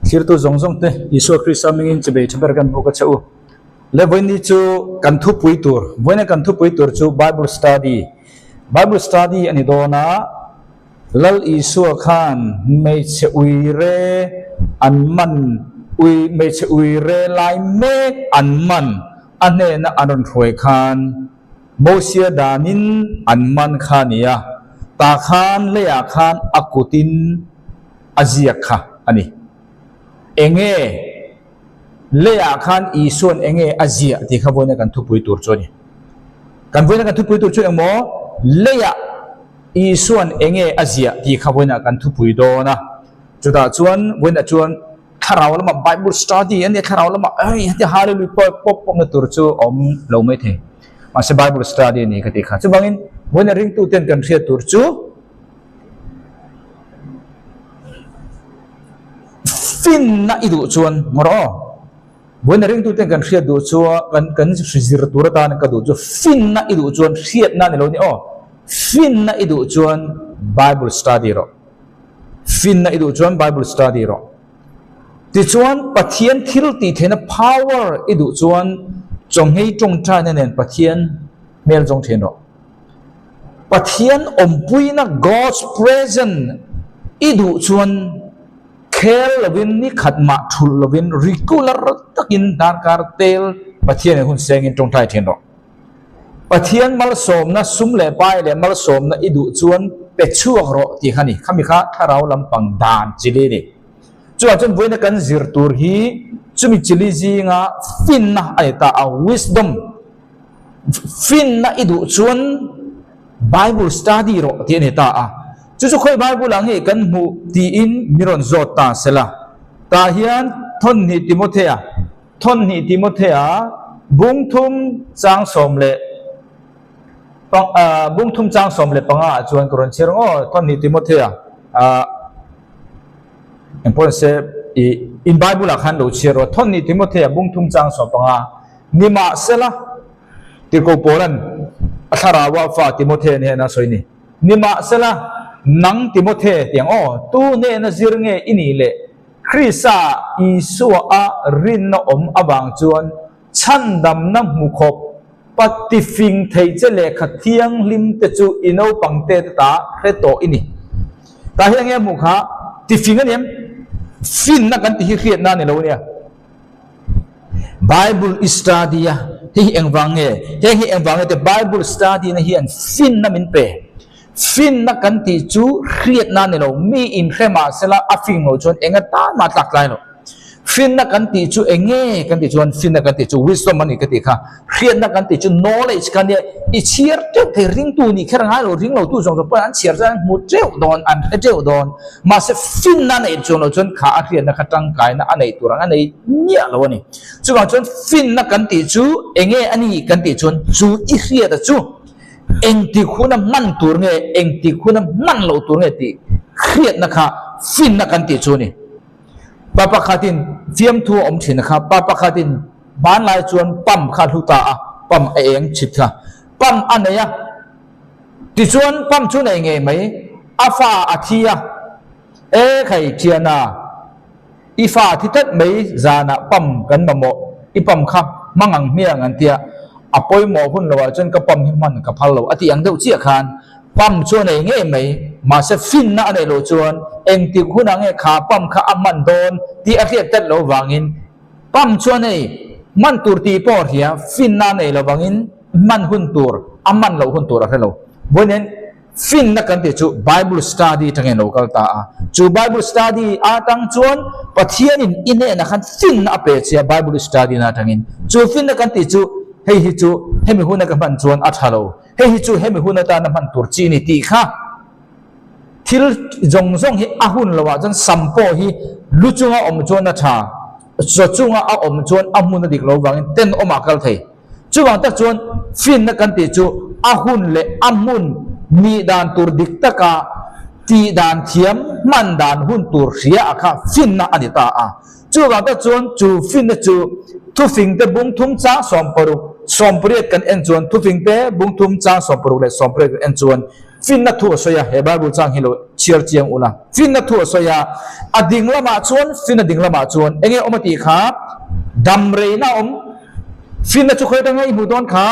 Thirtu zawng zawng te Isua Krista hmingin chibei tha ber kan buk a che u. Le vawiin ni chu kan thupui tur, vawiina kan thupui tur chu Bible study, Bible study a ni dawn a, Lal Isua khan hmeichhe uire an man, ui hmeichhe uire lai mek an man a hnena an rawn hruai khan Mosia danin an man kha a ni a, tah khan leiah khan a kutin a ziak kha a ni. Enge leiah khan Isua'n enge a ziah tih kha vawiina kan thupui tur chu a ni. Kan vawiina kan thupui tur chu engmaw leiah Isua'n enge a ziah tih kha vawiina kan thupui dawn a. Chutah chuan vawiinah chuan thlarau lama Bible study a nia, thlarau lama hei heti hallelujah pawp pawp pawpna tur chu a awm lo maithei. Mahse Bible study a ni ka tih kha. Chuvangin vawiina ringtuten kan hriat tur chu, Finna i duh chuan ngawr aw. Vawiin a ringtuten kan hriat duh chuan kan kan zir tur atan ka duh chu finna i duh chuan hriatna a ni lo ni aw. Finna i duh chuan Bible study rawh. Finna i duh chuan Bible study rawh. Tichuan Pathian thil tih theihna power i duh chuan chawnghei tawngtaina nen Pathian hmel zawng thin rawh. Pathian awmpuina, God's presence, i duh chuan khel lovin ni khat mah thulh lovin regular takin darkar tel Pathian in hun sengin tawngtai thin rawh. Pathian malsawmna, sum leh pai leh malsawmna i duh chuan pe chhuak rawh tih kha ni. Khami kha thlarau lampang dan chili a ni. Chuvang chuan vawiina kan zir tur hi chumi chili zinga finna a ni ta a, wisdom. Finna i duh chuan Bible study rawh tih a ni ta a. Chu chu khawi Bible ah nge kan hmuh tiin mi rawn zawt ta sela. Tah hian Thawnhnih Timothea, Thawnhnih Timothea bungthum chang sawm leh pang ah bungthum chang 15 ah chuan ka rawn chhiar ang aw Thawnhnih Timothea ah engpawh nise ih in Bible ah khan lo chhiar rawh Thawnhnih Timothea bungthum chang 15. Nimahsela, Tirhkoh Paula'n a thlaraua fa Timothea hnena a sawi ni. Nimahsela, nang Timothea tiang aw, tu hnena zir nge i nih le? Krista Isua a rinna awm avang chuan chhandamna hmu khawp patifing thei che lehkha thianghlim te chu i naupang te te ta hre tawh i ni. Tah hian nge hmuh kha tifing a ni em? Finna kan ti hi hriatna a ni lo nia. Bible i study a, hei hi engvang nge? Heng hi engvang nge te Bible study na hian finna min pe. Finna kan tih chu hriatna a ni lo, mi inhre mah sela a fing lo chuan eng atan mah a tlak tlai lo. Finna kan tih chu eng nge kan tih chuan finna kan tih chu wisdom a ni ka tih kha. Hriatna kan tih chu knowledge kha nia, i chhiar teuh thei ringtu nih kher ngai lo, ring lo tu zawng zawng pawhin an chhiar chuan an hmu teuh dawn, an hre teuh dawn. Mahse finna a neih chuan loh chuan kha a hriatna kha tangkaina a neih tur ang a nei miah lo a ni. Chuvang chuan finna kan tih chu eng nge a ni kan tih chuan chu i hriata chu engtik huna hman tur nge engtik huna hman loh tur nge tih hriatna kha finna kan tih chu a ni. Pa pakhatin fiamthu a awm thin kha pa pakhatin hmanlai chuan pump kha a hlu ta a, pump a eng chhit kha pump a nei a. Tichuan pump chu nei ngei mai, a fa a thi a, E khai Thiana, i fa a thi tlat mai zanah pump kan mamawh, i pump kha hmang ang hmiang an tia, a pawimawh hun loah chuan ka pump hi hman ka phal lo a tih ang deuh chiah khan pump chu a nei ngei mai, mahse finna a neih loh chuan engtik hunah nge kha pump kha a hman dawn tih a hriat tlat loh vangin pump chu a nei hman tur tih pawh a hria, finna a neih loh vangin hman hun tur, a hman loh hun tur a hre lo. Vawiin finna kan tih chu Bible study atangin a lo kal ta a. Chu Bible study atang chuan Pathianin i hnenah khan finna a pe che a Bible study na atangin. Chu finna kan tih chu hei hi chu hemi huna ka hman chuan a tha lo, hei hi chu hemi hun atana hman tur chi a ni tih kha thil zawng zawng hi a hun loah chuan sam pawh hi lu chunga awm chuan a tha, chaw chunga a awm chuan a hmun a dik lo vangin tenawmah a kal thei. Chuvang tak chuan finna kan tih chu a hun leh a hmun nih dan tur dik taka tih dan thiam hman dan hun tur hria a kha finna a ni ta a. Chuvang tak chuan chu finna chu thufingte bungthum chang 16, 18 kan en chuan thufingte bungthum chang 16 leh 18 kan en chuan. Finna thu a sawi a, he Bible chang hi lo chhiar chiang ula. Finna thu a sawi a, a ding lamah chuan, finna ding lamah chuan eng nge awm a tih kha damreina a awm. Finna chu khawi atanga i hmuh dawn kha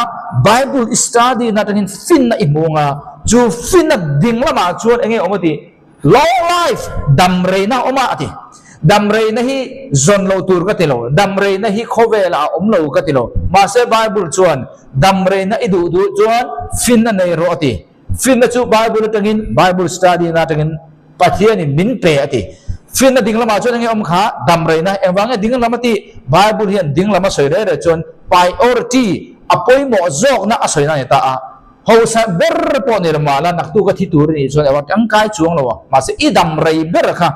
Bible i study na atangin finna i hmu ang a, chu finna ding lamah chuan eng nge awm a tih Long life, damreina a awm a a ti. Damreina hi zawn lo tur ka ti lo, damreina hi khawvelah a awm lo ka ti lo. Mahse Bible chuan damreina i duh duh chuan finna nei rawh a ti. Finna chu Bible atangin, Bible study na atangin Pathianin min pe a ti. Finna ding lamah chuan enge awm kha damreina, engvang nge ding lam a tih? Bible hian ding lam a sawi reh reh chuan priority, a pawimawh zawkna a sawina a ni ta a. Hausa ber pawh ni lo mahla naktuk a thi tur a nih chuan erawh tangkai chuang lo a, mahse i dam rei ber kha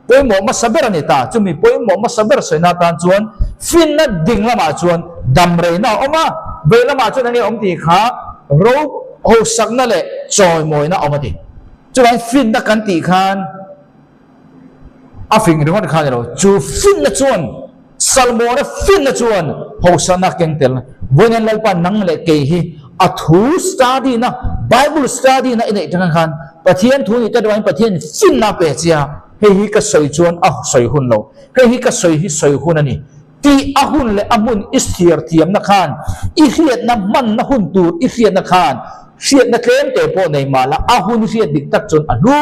pawimawh hmasa ber a ni ta. Chumi pawimawh hmasa ber sawina atan chuan finna ding lamah chuan dam reina a awm a, vei lamah chuan enge awm tih kha ro hausakna leh chawimawina a awm a ti. Chuvangin finna kan tih khan A fing ringawt kha a ni lo. Chu finna chuan, Salmona finna chuan Hosana keng tel. Vawiin Lalpa nang leh kei hi a thu study na, Bible study na i neih tang khan Pathian thu nih te ruangin Pathian finna a pe che a, hei hi ka sawi chuan a sawi hun lo, hei hi ka sawi hi sawi hun a ni. Tih a hun leh a hmun i thlir thiamna khan, i hriatna hmanna hun tur i hriatna khan hriatna tlem te pawh nei mah la, a hun i hriat dik tak chuan a hlu.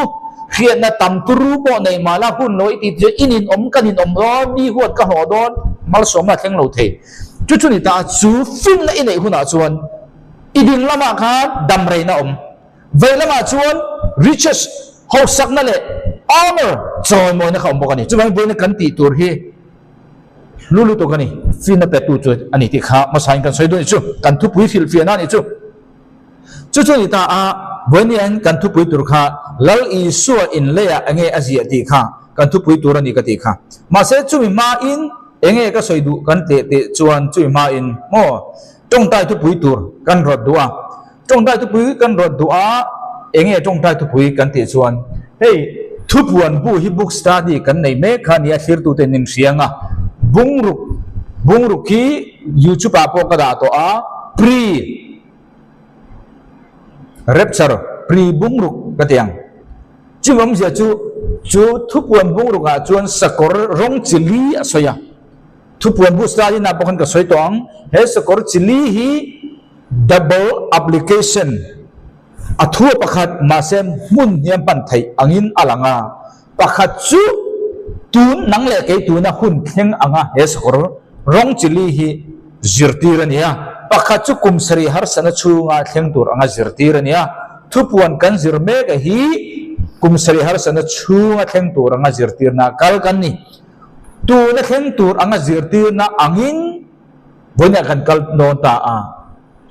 Hriatna tam turu pawh nei mah la, hun lo i tih chuan i ninawm ka ninawm dawn, mi huat ka hlawh dawn, malsawmna a thleng lo thei. Chu chu ni ta, chu finna i neih hunah chuan i ding lamah khan damreina a awm. Vei lamah chuan riches, hausakna leh honour, chawimawina kha a awm bawk a ni. Chuvangin vawiina kan tih tur hi Lu lutuk a ni, finna petu chu a ni tih kha hmasain kan sawi dawn chu, kan thupui hrilhfiahna a nih chu. Chu chu a ni ta a, vawiin kan thupui tur kha Lal Isua inleiah enge a ziah tih kha kan thupui tur a ni ka tih kha. Mahse chumi hmain enge ka sawi duh kan teh teh chuan chumi hmain maw tawngtai thupui tur kan rawt duh a. Tawngtai thupui kan rawt duh a, enge tawngtai thupui kan tih chuan hei thupuan bu hi book study kan nei mek kha nia thlirtute nin hriang a, bungruk bungruk hi youtube ah pawh ka dah tawh a, pre rapture pre bungruk ka ti ang. Chumi awmzia chu chu thupuan bungruk ah chuan sakawr rawng chi li a sawi a, thupuan bu study na pawh khan ka sawi tawh ang, he sakawr chi li hi Double application a thu a pakhat mahse hmun hniam hman theih angin a lang a, pakhat chu tun nang leh kei tuna hun thleng anga he sakawr rawng chili hi zirtir a ni a, pakhat chu kum sarih harsatna chhunga thleng tur anga zirtir a ni a, thupuan kan zir mek a hi kum sarih harsatna chhunga thleng tur anga zirtirna kal kan ni. Tuna thleng tur anga zirtirna angin. Vawiinah kan kal dawn ta a,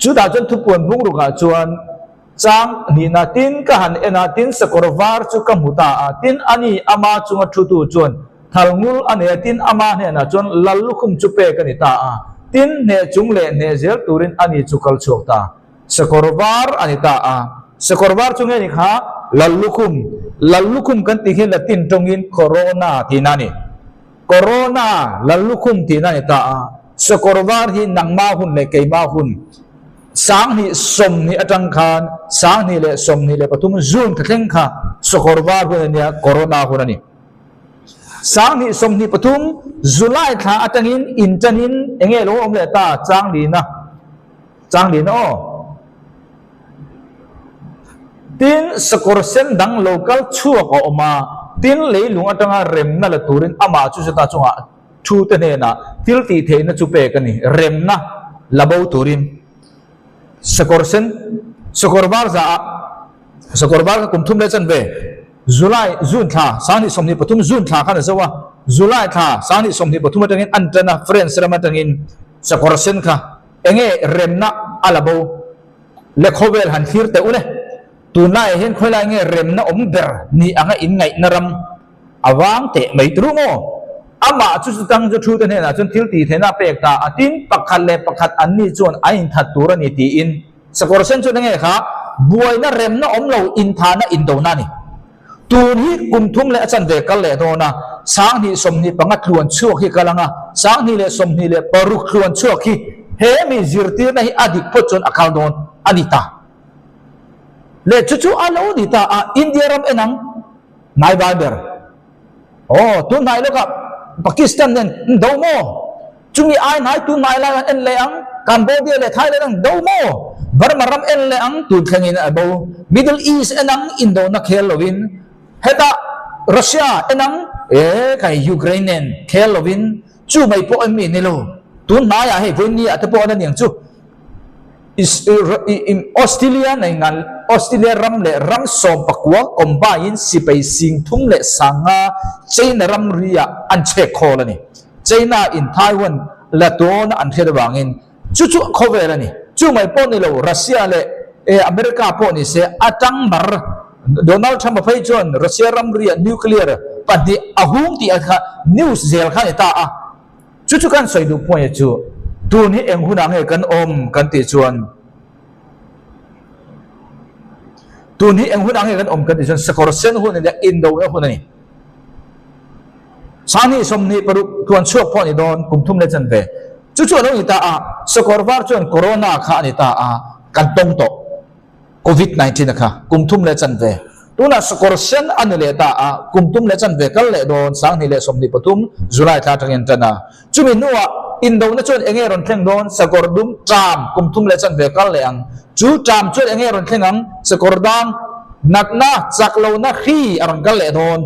chutah chuan thupuan bungrukah chuan chang hnihna tin ka han en a, tin sakawr var chu ka hmu ta a, tin ani ama chunga thutu chuan thal ngul a nei a, tin ama hnenah chuan lal lukhum chu pek a ni ta a, tin hneh chung leh hneh zel turin ani chu kal chhuak ta. Sakawr var a ni ta a, sakawr var chu nge ni kha? Lal lukhum, lal lukhum kan tih hi Latin tawngin corona tihna a ni. Corona lal lukhum tihna a ni ta a, sakawr var hi nangma hun leh keima hun 20 20 atang khan 20 leh 23 June kha thleng kha sakawr var hun a nia, Corona hun a ni. 20 23 July thla atangin inṭanin eng nge lo awm leh ta changlina. Changlina aw. Tin, sakawr sen dang lo kal chhuak a awm a, tin leilung atanga remna la turin amah chu chuta chungah thu te hnenah thil tih theihna chu pek a ni, remna la bo turin. Sakawr sen, sakawr var za ah, sakawr var kha kum thum leh chanve, July, June thla, 2023 June thla khan a zo a, July thla, 2023 atangin an tan a, France ram atangin sakawr sen kha enge remna a la bo. Le khawvel han thlir teh u le. Tunlaiah hian khawilai nge remna awm ber ni anga inngaihna ram a vang teh mai turu maw? Amah chu chutang chu thute hnenah chuan thil tih theihna a pek ta a, tin pakhat leh pakhat anni chuan an inthat tur a ni tiin sakawr sen chuan enge kha buaina remna awm lo inthahna indona a ni. Tun hi kum thum leh a chanve kal leh dawn a, 20 25 tluan chhuak hi kal ang a, 20 26 tluan chhuak hi he mi zirtirna hi a dik phawt chuan a kal dawn a ni ta. Leh chu chu a lo ni ta a, India ram en ang hnai vai ber. Aw, tun hnai lawkah Pakistan nen an do maw? Chumi ai hnai tun hnai lai an en leh ang, Cambodia leh Thailand an do maw? Burma ram en leh ang tun thlengin a bo. Middle East en ang indona khel lovin, hetah Russia en ang, e kai Ukraine nen khel lovin chu mai pawh em mi ni lo. Tun hnaiah hei vawinia te pawh an aniang chu. Australia nei ngan Australia ram leh ram 19 combine in sipai 350 China ram ri-ah an chhek khawl a ni. China in Taiwan la tawna an hriat avangin chu chu khawvel a ni. Chu mai pawh ni lo Russia leh America pawh ni se a tang mar. Donald Trump a phei chuan Russia ram ri-ah nuclear pahnih a hung tih a kha news zel kha a ni ta a. Chu chu kan sawi duh point chu tun hi eng hunah nge kan awm kan tih chuan tun hi eng hunah nge kan awm kan tih chuan sakawr sen hun a nia indona hun a ni. 2026 tluan chhuak pawh a ni dawn kum thum leh chanve. Chu chu a lo ni ta a, sakawr var chuan corona kha a ni ta a, kan tawng tawh. Covid 19 a kha kum thum leh chanve. Tunah sakawr sen a ni leh ta a, kum tum leh chanve kal leh dawn 2023 July thla atangin tan a. Chumi hnuah indona chuan enge rawn thleng dawn? Sakawr dum ṭam kum thum leh chanve kal leh ang. Chu ṭam chuan enge rawn thleng ang? Sakawr dang natna chak lohna hri a rawn kal leh dawn.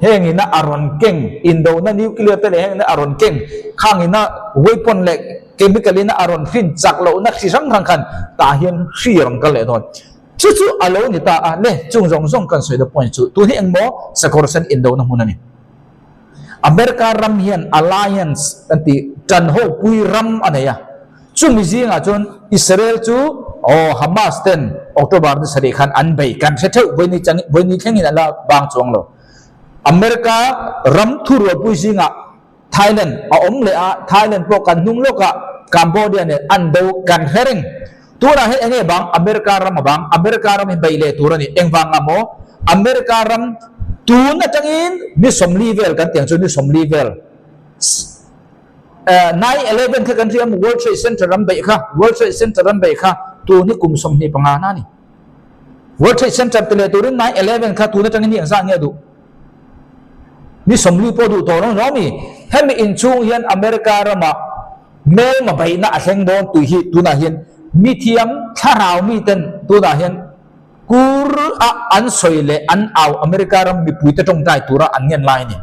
Heng ina a rawn keng, indona nuclear te leh heng ina a rawn keng, khang ina weapon leh chemical ina a rawn hrin chak lohna hri hrang hrang khan tah hian hri a rawn kal leh dawn. Chu chu a lo ni ta a, le chung zawng zawng kan sawi na point chu tun hi engmaw sakawr sen indona hmun a ni. America ram hian alliance kan tih tan ho pui ram a nei a, chumi zingah chuan Israel chu aw Hamas ten October ni sarih khan an bei kan hre theuh vawi ni chang vawi ni thlengin an la bang chuang lo. America ram thurualpui zingah Thailand a awm leh a, Thailand pawh kan hnung lawkah Cambodia nen an do kan hre reng. Tunah hian enge bang? America ram a bang. America ram hi beih leh tur a ni. Engvang ah maw? America ram tun atangin ni 40 vel kan tih ang chu ni 40 vel 9/11 kha kan hria maw? World Trade Center ram beih kha, World Trade Center ram beih kha tun hi kum 25 na a ni. World Trade Center ti leh turin 9/11 kha tun atangin hi engzah nge duh? Ni 40 pawh duh tawh lo ni mi. Hemi inchhung hian America ramah hmelma beihna a thleng dawn tih hi tunah hian mithiam thlarau miten tunah hian kur a an sawi leh an au America ram mipuite tawngtai tura an ngen lai a ni.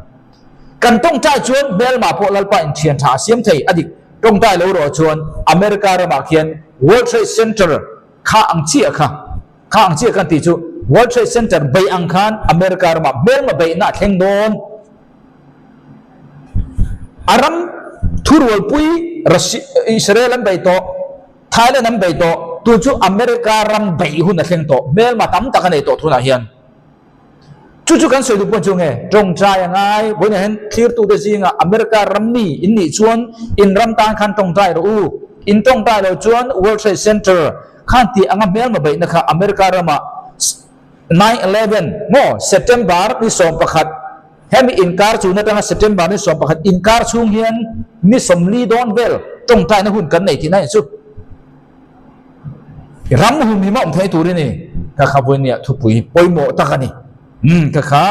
Kan tawngtai chuan hmelma pawh Lalpa inthian tha a siam thei a dik. Tawngtai lo rawh chuan America ramah khian World Trade Center kha ang chiah kha Kha ang chiah khan tih chu World Trade Center beih ang khan America ramah hmelma beihna a thleng dawn. A ram thurualpui Russia, Israel an bei tawh, Thailand an bei tawh, tun chu America ram beih hun a thleng tawh, hmelma tam tak a nei tawh tunah hian. Chu chu kan sawi duh pawh chu nge tawngtai a ngai, vawiinah hian thlirtute zingah America ram mi in nih chuan in ram tan khan tawngtai rawh u, in tawngtai loh chuan World Trade Center khan tih anga hmelma beihna kha America ramah 9/11 maw September ni 11 hemi inkar chhung atanga September ni 11 inkar chhung hian ni 40 dawn vel tawngtaina hun kan nei tihna a ni chu. Ram hum hi mah awm thei tur i ni. Ka kha vawinia thupui pawimawh tak a ni. Umm ka kha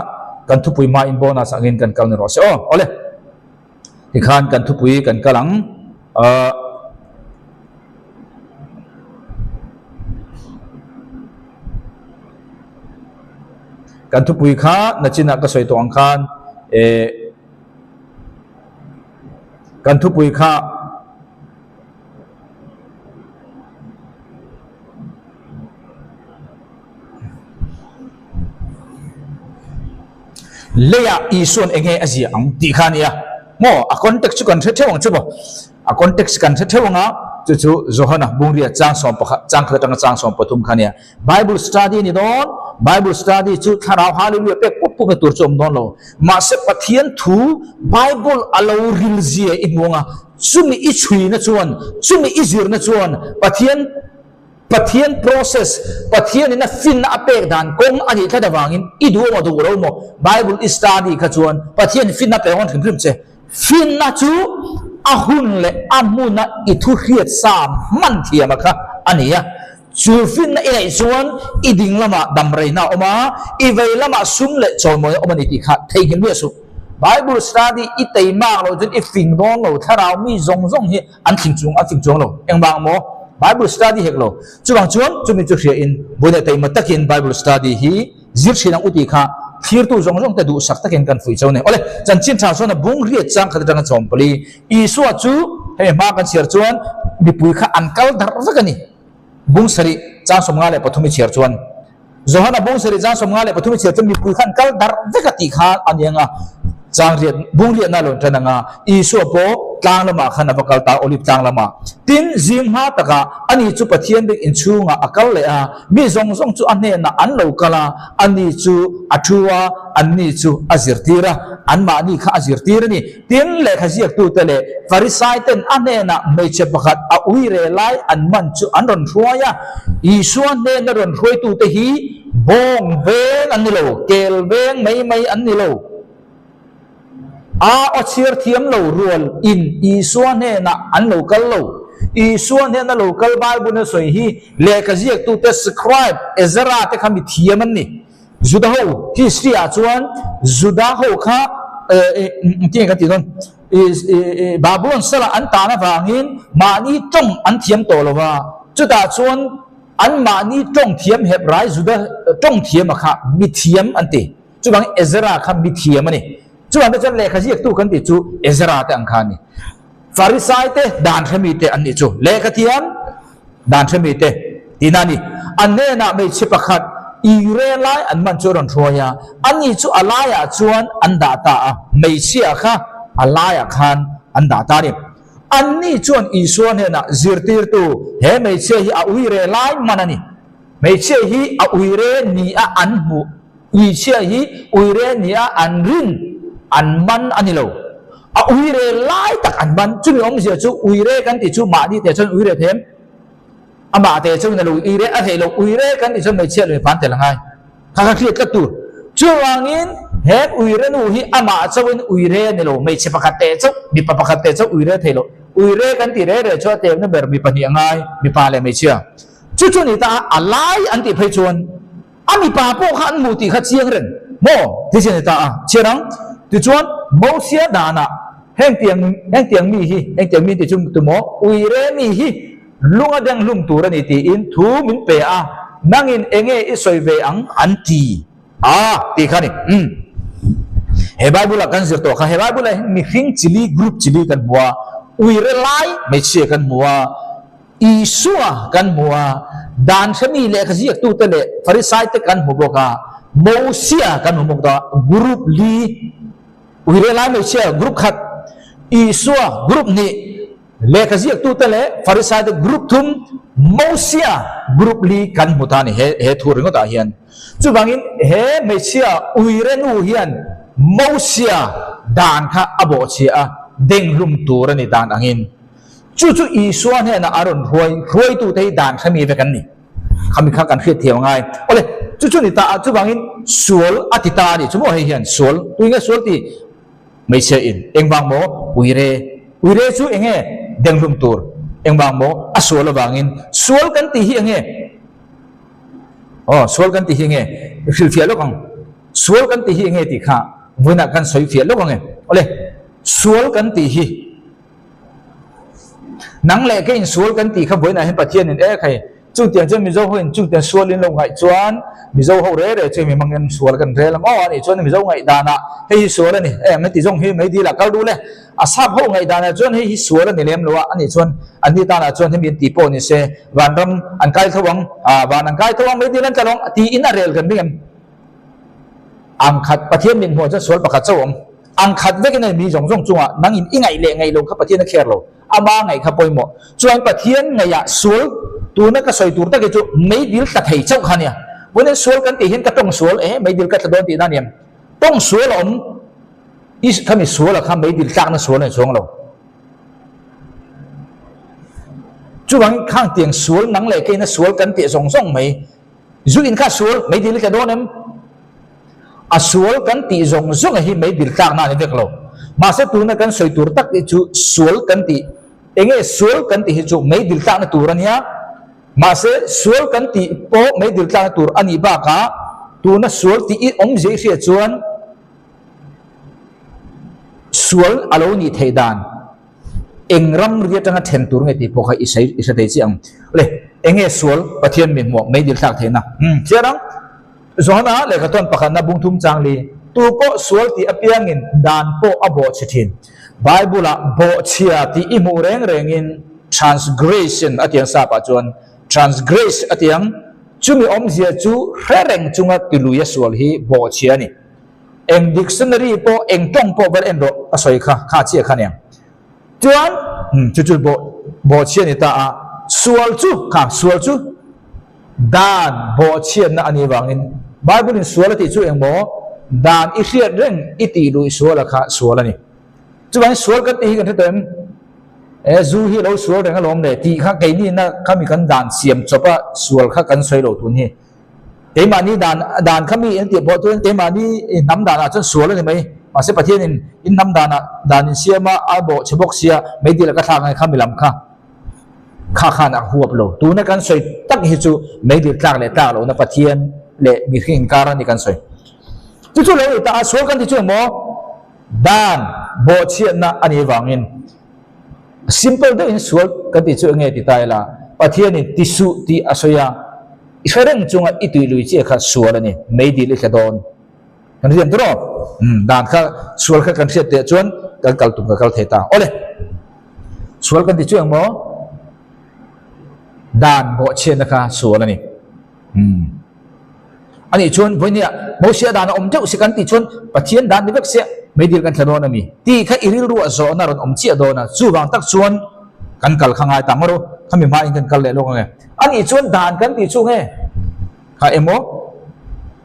kan thupui hma in bonus angin kan kal ni rawh se aw. Awle. Tikhan kan thupui kan kal ang. Ahh. Kan thupui kha nachinah ka sawi tawh ang khan eh kan thupui kha Leiah Isua'n enge a ziah ang tih kha a nia. Maw? A context chu kan hre theuh ang chu maw? A context kan hre theuh ang a, chu chu Johana Bungria chang 11, chang khat atanga chang 13 kha a nia. Bible study a ni dawn, Bible study chu thlarau hallelujah pek pup pupna tur chu a awm dawn lo. Mahse Pathian thu Bible a lo ril zia i hmu ang a, Chumi i chhuina chuan, chumi i zirna chuan Pathian Pathian process, Pathianin a finna a pek dan kawng a nih tlat avangin i duh emaw duh lo emaw Bible i study kha chuan Pathian finna pek hawn hrim hrim che. Finna chu a hun leh a hmuna i thu hriat sa hman thiama kha a ni a. Chu finna i neih chuan i ding lamah damreina a awm a, i vei lamah sum leh chawimawi a awm a ni tih kha theihnghilh miah suh. Bible study i teimak loh chuan i fing dawn lo, thlarau mi zawng zawng hi an thling chung an fing chuang lo. Engvang maw? Bible study hek lo. Chuvang chuan chumi chu hriain vawiin leh teima takin Bible study hi zir thin ang u tih kha thlirtu zawng zawng te duhsak takin kan fuih cho a ni. Awle, chanchin tha chuan a bung riat chang khat atanga chawmpali Isua chu hemi hma kan chhiar chuan mipui kha an kal darh vek a ni. Bung sarih chang 53 i chhiar chuan Johana bung sarih chang 53 i chhiar chuan mipui kha an kal darh vek a tih kha a ni ang a, chang riat bung riatna a lo intan ang a, Isua pawh tlang lamah khan a va kal ta Olive tlang lamah. Tin, zing hma takah ani chu Pathian bik inchhungah a kal leh a, mi zawng zawng chu a hnenah an lo kal a, ani chu a thu a, anni chu a zirtir a, anmahni kha a zirtir a ni. Tin, lehkha ziaktute leh Farisaiten a hnenah hmeichhe pakhat a ui re lai an man chu an rawn hruai a. Isua hnena rawn hruaitute hi bawng veng an ni lo, kel veng mai mai an ni lo. A aw chhiar thiam lo rual in Isua hnenah an lo kal lo. Isua hnena lo kal Bible a sawi hi lehkha ziaktute scribe Ezra te kha mi thiam an ni. Juda ho history ah chuan Juda ho kha tinge kan tih dawn Babylon sala an tan avangin mahni tawng an thiam tawh lo va, chutah chuan an mahni tawng thiam Hebrai Juda tawng thiam a kha mithiam an ti. Chuvangin Ezra kha mithiam a ni. Chuvang te chuan lehkha ziaktu kan tih chu Ezra te ang kha a ni. Farisai te dan hremi te an nih chu lehkha thiam Dan hre mite tihna a ni. An hnenah hmeichhe pakhat Ire lai an man chu a rawn hruai a, ani chu a laiah chuan an dah ta a, hmeichhia kha a laiah khan an dah ta a ni. Anni chuan Isua hnenah, Zirtirtu, he hmeichhia hi a uire lai man a ni. Hmeichhia hi a uire nia an hmuh, uichhia hi uire nia an rin an man a ni lo. A uire lai tak an man. Chumi awmzia chu uire kan tih chu mahni teh chuan uire them. Amah teh chuan a lo uire a theih loh. Uire kan tih chuan hmeichhia leh mipa an tel a ngai. Kha kha hriat tlat tur. Chuvangin he uire nu hi amah chauhin uire a ni lo. Hmeichhe pakhat teh chauh, mipa pakhat teh chauh uire a theih loh. Uire kan tih reh reh chu a temna ber mipa hnih a ngai, mipa leh hmeichhia. Chu chu ni ta a, a lai an tih phei chuan A mipa pawh kha an hmuh tih kha chiang reng maw? Ti chian ni ta a, chhiar ang. Tichuan, Mosia danah hengtiang hengtiang mi hi, hengtiang mi tih chu tumaw, uire mi hi lunga deng hlum tur a ni tiin thu min pe a, nangin enge i sawi ve ang an ti a tih kha a ni. Umm. He Bible-ah kan zir tawh kha, he Bible-ah hian mihring chili, group chili kan hmu a, uire lai hmeichhia kan hmu a, Isua kan hmu a, dan hremi lehkha ziaktute leh Farisaite kan hmu bawk a, Mosia kan hmu bawk a, group li, uire lai hmeichhia group khat, Isua group hnih, lehkha ziaktute leh Farisaite group thum, Mosia group li kan hmu ta a ni he he thu ringawtah hian. Chuvangin he hmeichhia uire nu hian Mosia dan kha a bawhchhia a, denghlum tur a ni dan angin. Chu chu Isua hnenah a rawn hruai, hruaitute hi dan hremi vek an ni. Khami kha kan hriat thiam a ngai. Awle, chu chu ni ta a, chuvangin sual a ti ta a ni. Chu maw hei hian sual, tui nge sual ti hmeichhia in? Engvang maw? Uire. Uire chu enge denghlum tur? Engvang maw? A sual avangin. Sual kan tih hi enge? Aw, sual kan tih hi enge? Hrilhfiah lawk ang. Sual kan tih hi enge tih kha vawiinah kan sawifiah lawk ang e. Awle, sual kan tih hi. Nang leh ka insual kan tih kha vawiinah hian Pathianin e khai, chutiang chuan Mizo hoin chutiang sual in lo ngaih chuan Mizo ho re re chu hemi hmangin sual kan rel ang aw a nih chuan Mizo ngaihdanah hei hi sual a ni em heti zawng hi mei dilah kal duh le a sap ho ngaihdanah chuan hei hi sual a ni lem lo a a nih chuan anni tanah chuan hemi an tih pawh ni se vanram an kai tho ang ah van an kai tho ang mei dil an tla lo ang tiin a rel kan ring em ang khat Pathian min hmuh chuan sual pakhat chauh awm. Ang khat vekin a ni mi zawng zawng chungah nang in i ngaih leh ngaih lo kha Pathian a kher lo. Ama ngaih kha pawimawh. Chuan Pathian ngaihah sual tuna ka sawi tur tak hi chu meidil tla thei chauh kha nia. Vawiin sual kan tih hian ka tawng sual e meidil ka tla dawn tihna a ni em? Tawng sual a awm i khami sual a kha meidil tlakna sual a ni chuang lo. Chuvangin khang tiang sual nang leh keina sual kan tih zawng zawng mai Zu in kha sual meidil i tla dawn em? A sual kan tih zawng zawng hi meidil tlakna a ni vek lo. Mahse tuna kan sawi tur tak hi chu sual kan tih, enge sual kan tih hi chu meidil tlakna tur a nia. Mahse, sual kan tih pawh meidil tlakna tur a nih bakah tuna sual tih i awmzia i hriat chuan sual a lo nih theih dan eng ramri atanga then tur nge tih pawh kha i sawi i hre thei chiah ang. Le, eng nge sual Pathian mi hmuh meidil thlak theihna? Umm, chiar ang. Johana lehkha tawn pakhatna bungthum chang li, Tu pawh sual tih apiangin dan pawh a bawhchhe thin. Bible-ah bawhchhia tih i hmuh reng rengin transgression a tiang sapah chuan transgress a tiang, chumi awmzia chu hre reng chunga tiluia sual hi bawhchhia a ni. Eng dictionary pawh eng tawng pawh vel en rawh a sawi kha, kha chiah kha aniang. Chuan chu chu bawhchhia a ni ta a, sual chu kha sual chu Dan bawhchhiatna a nih vangin Bible-in sual a tih chu engmaw? Dan i hriat reng i tih luih suala kha sual a ni. Chuvangin sual kan tih hi kan hre tawh em? E, zu hi a lo sual reng alawm le tih kha keini-na khami kan dan siam chawpa sual kha kan sawi lo tun hi. Keimahni dan dan kha mi an tih pawh chuan keimahni hnam danah chuan sual a ni mai. Mahse Pathianin in hnam danah dan insiama a bawhchhe bawk sia meidil a ka thlak ngai kha mi lam kha. Kha khan a huap lo. Tuna kan sawi tak hi chu meidil tlak leh tlak lohna Pathian leh mihring inkar a ni kan sawi. Chu chu lo ni ta a, sual kan ti chu emaw dan bawhchhiatna a nih vangin simple deuhin sual kan ti chu enge ti ta ila, Pathianin ti suh tih a sawi a, i hre reng chunga i tui lui chiah kha sual a ni, meidil i tla dawn. Kan riam tur aw. Umm dan kha sual kha kan hriat teh chuan kan kal tum ka kal thei ta. Awle. Sual kan ti chu engmaw? Dan bawhchhiatna kha sual a ni. Umm. Ani chuan vawinia Mosia dan a awm deuh si kan tih chuan Pathian dan ni vek sia meidil kan thla dawn a mi tih kha i rilruah zawhna rawn awm chiah dawn a. Chuvang tak chuan kan kal kha ngai ta ngawr u. Khami hmain kan kal leh lawk ange. Ani chuan dan kan tih chu nge? Kha emaw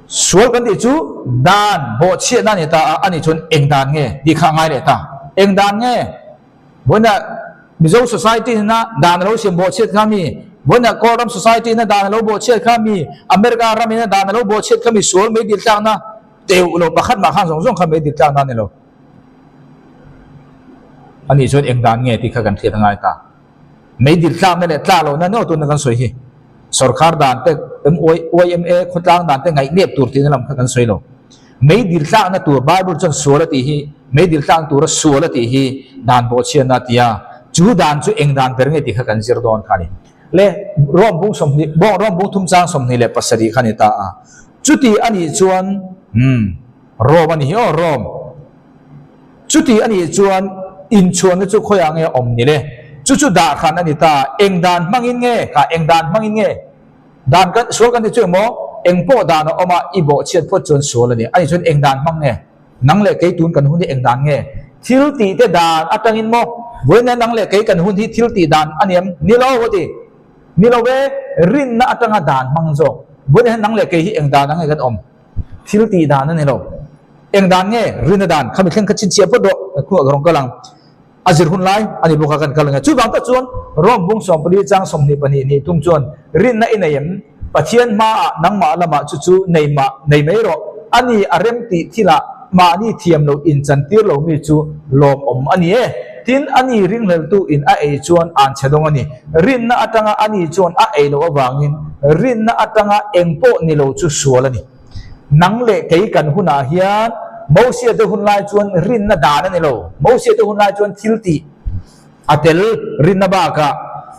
sual kan tih chu dan bawhchhiatna a ni ta a, ani chuan eng dan nge tih kha a ngai leh ta. Eng dan nge? Vawiinah Mizo society ina dan a lo siam bawhchhiat kha mi? Vawiinah Kawlram society ina dan a lo bawhchhiat kha mi? America ram ina dan a lo bawhchhiat kha mi? Sual mei dil tlakna teuh lo pakhat mah khan zawng zawng kha mei dil tlakna a ni lo. Ani chuan eng dan nge tih kha kan hriat a ngai ta. Meidil tlakna leh tlak lohna nual tuna kan sawi hi sorkar dan te YMA khawtlang dan te ngaihnep tur tihna lam kha kan sawi lo. Meidil tlakna tur Bible chuan sual a tih hi meidil tlakna tura sual a tih hi dan bawhchhiatna a ti a, chu dan chu eng dan ber nge tih kha kan zir dawn kha a ni. Le Rome bung 20 Rome bung thum chang 27 kha a ni ta a. Chuti a nih chuan umm Rome a ni hi aw Rome. Chuti a nih chuan inchhuanna chu khawiah nge awm ni le? Chu chu dah hran a ni ta. Eng dan hmangin nge? Kha eng dan hmangin nge? Dan kan, sual kan ti chu emaw? Eng pawh dan a awm a, i bawhchhiat phawt chuan sual a ni. A nih chuan eng dan hmang nge? Nang leh kei tun kan hun hi eng dan nge? Thil tih te dan atangin maw? Vawiin nang leh kei kan hun hi thil tih dan a ni em? Ni lo, a ti. Ni lo e, rinna atanga dan hmang zawk. Vawiin hian nang leh kei hi eng dan ang nge kan awm? Thil tih dan a ni lo. Eng dan nge? Rinna dan. Khami thleng kha chhinchhiah phawt rawh. Kan khuah ka rawn kal ang. A zir hun lai a ni bawk a kan kal ang e. Chuvang tak chuan Rome bung 14 chang 22 hnih tum chuan rinna i nei em? Pathian hmaah nangmah lamah chu chu nei mah nei mai rawh. A ni a rem tih thilah mahni thiam loh inchantir lo mi chu lawmawm a ni e. Tin, a ni ringhleltu in a ei chuan an chhe dawng a ni. Rinna atanga a ni chuan a ei loh avangin rinna atanga eng pawh ni lo chu sual a ni. Nang leh kei kan hunah hian Mosia te hun lai chuan rinna dan a ni lo. Mosia te hun lai chuan thil tih a tel rinna bakah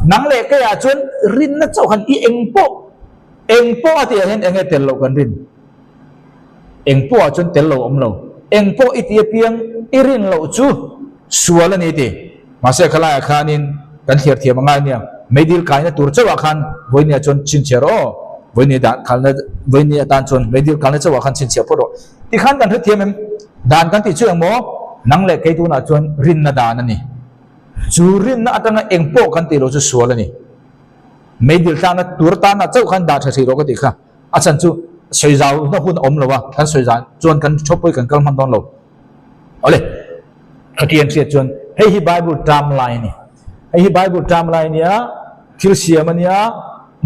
nang leh keiah chuan rinna chauh khan i eng pawh eng pawh a tihah hian eng nge tel loh kan rin? Eng pawhah chuan tel lo awm lo. Eng pawh i ti apiang i rin loh chu sual a ni ti. Mahse khalaiah khanin kan thliar thiam a ngai nia. Meidil kaina tur chauhah khan vawinia chuan chhinchhiah rawh aw. Vawinia dan khalna vawinia atan chuan meidil kalna chauhah khan chhinchhiah phawt rawh. Tikhan kan hrethiam em? Dan kan tih chu eng maw? Nang leh kei tunah chuan rinna dan a ni. Chu rinna atanga eng pawh kan tih loh chu sual a ni. Meidil tlakna tur atana chauh khan dah tha hrih rawh ka tih kha. A chhan chu sawi zauhna hun a awm lo a, kan sawi zan chuan kan thawpui kan kal hman dawn lo. Awle, khati an hriat chuan hei hi Bible term lai a ni. Hei hi Bible term lai a nia, thil siam a nia,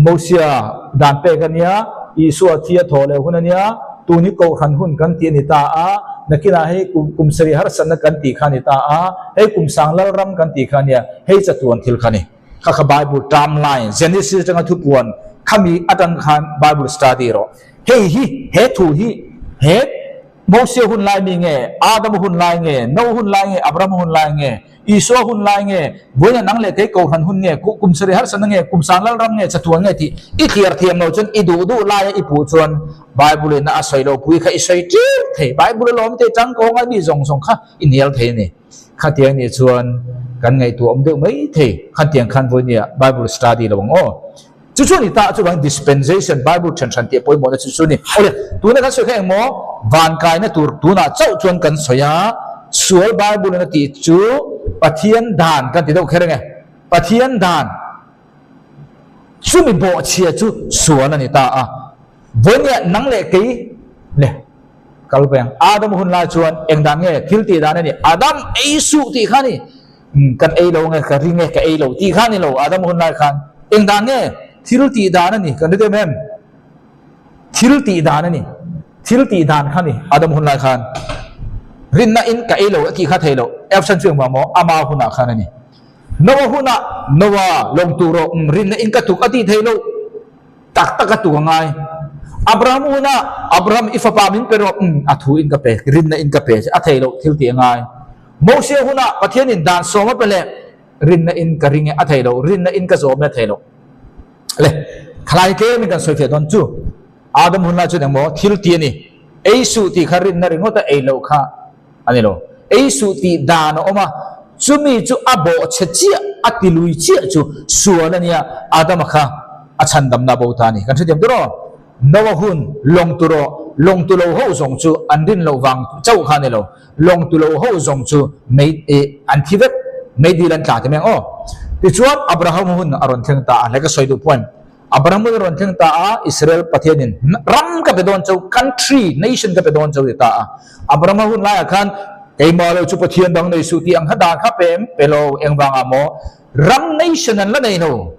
Mosia dan pek a nia, Isua thi a thawh leh hun a nia, tun hi Kohhran hun kan tih a ni ta a, nakinah hei kum sarih harsatna kan tih kha a ni ta a, hei kum sang lalram kan tih kha a nia, hei chatuan thil kha a ni. Kha kha Bible term line, Genesis atanga thupuan khami atang khan Bible study rawh. Hei hi, he thu hi, he Mosia hun lai mi nge, Adama hun lai nge, Noa hun lai nge, Abrahama hun lai nge, Isua hun lai nge, vawiina nang leh kei kohhran hun nge, kum sarih harsatna nge, kum sang lalram nge, chatuan nge tih i thliar thiam lo chuan i duh duh laia i puh chuan Bible in a sawi lo pui kha i sawi tir thei. Bible a lawm te tangkawnga mi zawng zawng kha i hnial thei a ni. Khatiang nih chuan kan ngaihtuah awm deuh mai thei. Khatiang khan vawinia Bible study lo ang aw. Chu chu a ni ta, chuvangin dispensation, Bible then hran tih a pawimawhna chu chu a ni. Awle, tuna kan sawi kha engmaw van kaina tur tunah chauh chuan kan sawi a, sual Bible in a tih chu Pathian dan kan ti deuh kher ange. Pathian dan chumi bawhchhia chu sual a ni ta a. Vawinia nang leh kei le kal peng Adam hun lai chuan eng dan nge thil tih dan a ni? Adam ei suh tih kha a ni. Kan ei lo nge, ka ring e, ka ei lo tih kha a ni lo. Adam hun lai khan eng dan nge thil tih dan a ni kan ri em em? Thil tih dan a ni. Thil tih dan kha a ni Adam hun lai khan. Rinna in ka ei lo a tih kha thei lo. Epson chu engvang maw? Ama hunah khan a ni. Noah hunah Noah lawng tur rawh rinna in ka tuk a tih thei lo. Tak tak a tuk a ngai. Abraham hunah Abraham i fapa min pe rawh a thu in ka pe, rinna in ka pe a thei lo thil tih a ngai. Moses hunah Pathianin dan sawm a pe leh rinna in ka ring e a thei lo, rinna in ka zawm e a thei lo. Le, khalai tlemin kan sawi fiah dawn chu. Adam hun lai chuan engmaw thil ti a ni. Ei suh tih kha rinna ringawt a ei loh kha a ni lo. Ei suh tih dan a awm a, chumi chu a bawhchhe chiah, a ti lui chiah chu sual a nia, Adama kha a chhandamna a bo ta a ni. Kan hrethiam tur aw. Noah hun lawng tu rawh, lawng tu lo ho zawng chu an rin loh vang chauh kha a ni lo. Lawng tu lo ho zawng chu mei eh an thi vek, meidil an tla ti mai ang aw. Tichuan Abraham hun a rawn thleng ta a, hlei ka sawi duh point. Abraham hun a rawn thleng ta a, Israel Pathianin ram ka pe dawn chau, country, nation ka pe dawn chau ti ta a. Abrahama hun laiah khan keimah lo chu Pathian dang nei suh tih ang kha dan kha pe em? Pe lo, engvangah maw? Ram nation an la nei lo.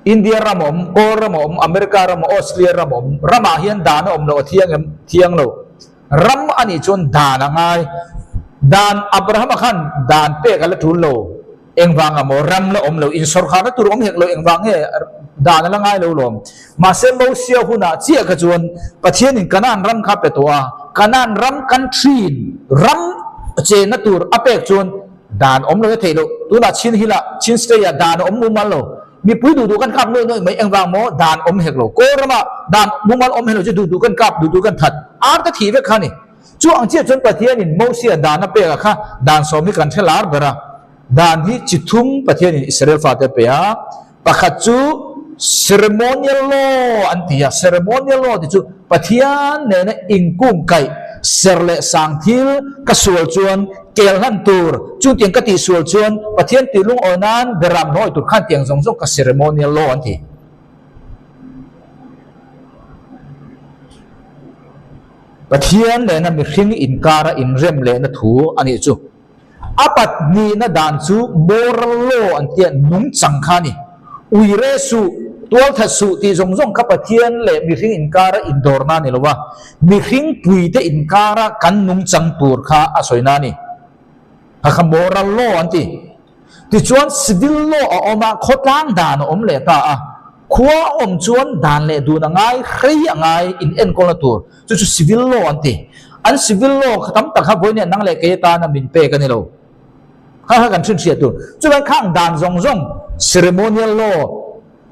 India ram a awm, Kawl ram a awm, America ram a awm, Australia ram a awm. Ramah hian dan a awm lo, a thiang em? Thiang lo. Ram a nih chuan dan a ngai. Dan Abrahama khan dan pek a la tul lo. Engvanga maw ram la awm lo, insawrkharna tur awm hek lo, engvang nge dan a la ngai lo lawm. Mahse Mosia hunah chiah kha chuan Pathianin Kanaan ram kha a pe tawh a, Kanaan ram country ram chenna tur a pek chuan Dan awm lo e theih loh. Tunah Chin Hill ah, Chin State ah dan a awm mumal lo. Mipui duh duh kan kap nuaih nuaih mai engvang maw dan awm hek lo. Kawl ramah dan mumal awm hek lo chu duh duh kan kap, duh duh kan that. Ar te thih vek kha a ni. Chu ang chiah chuan Pathianin Mosia dan a pek a kha dan sawm hi kan hre lar ber a. Dan hi chi thum Pathianin Israel fate a pe a. Pakhat chu ceremonial law an ti a, ceremonial law tih chu Pathian nena inkungkaih ser leh sang thil ka sual chuan kel hlan tur, chutiang ka tih sual chuan Pathian tih lungawi nan beram hnawi tur khan tiang zawng zawng ka ceremonial law an ti. Pathian nena mihring inkara inrem lehna thu a nih chu. A pathnihna dan chu moral law an tia nungchang kha a ni. Ui re suh, tual that suh tih zawng zawng kha Pathian leh mihring inkara indawrna a ni lo a, mihring puite inkara kan nungchang tur kha a sawina a ni. Kha kha moral law an ti. Tichuan civil law a awm a, khawtlang dan a awm leh ta a. Khua a awm chuan dan leh dun a ngai, hrei a ngai, in enkawlna tur. Chu chu civil law an ti. An civil law kha tam tak kha vawiin nang leh kei atana min pek a ni lo. Kha kha kan hrinhriat tur. Chuan khang dan zawng zawng ceremonial law,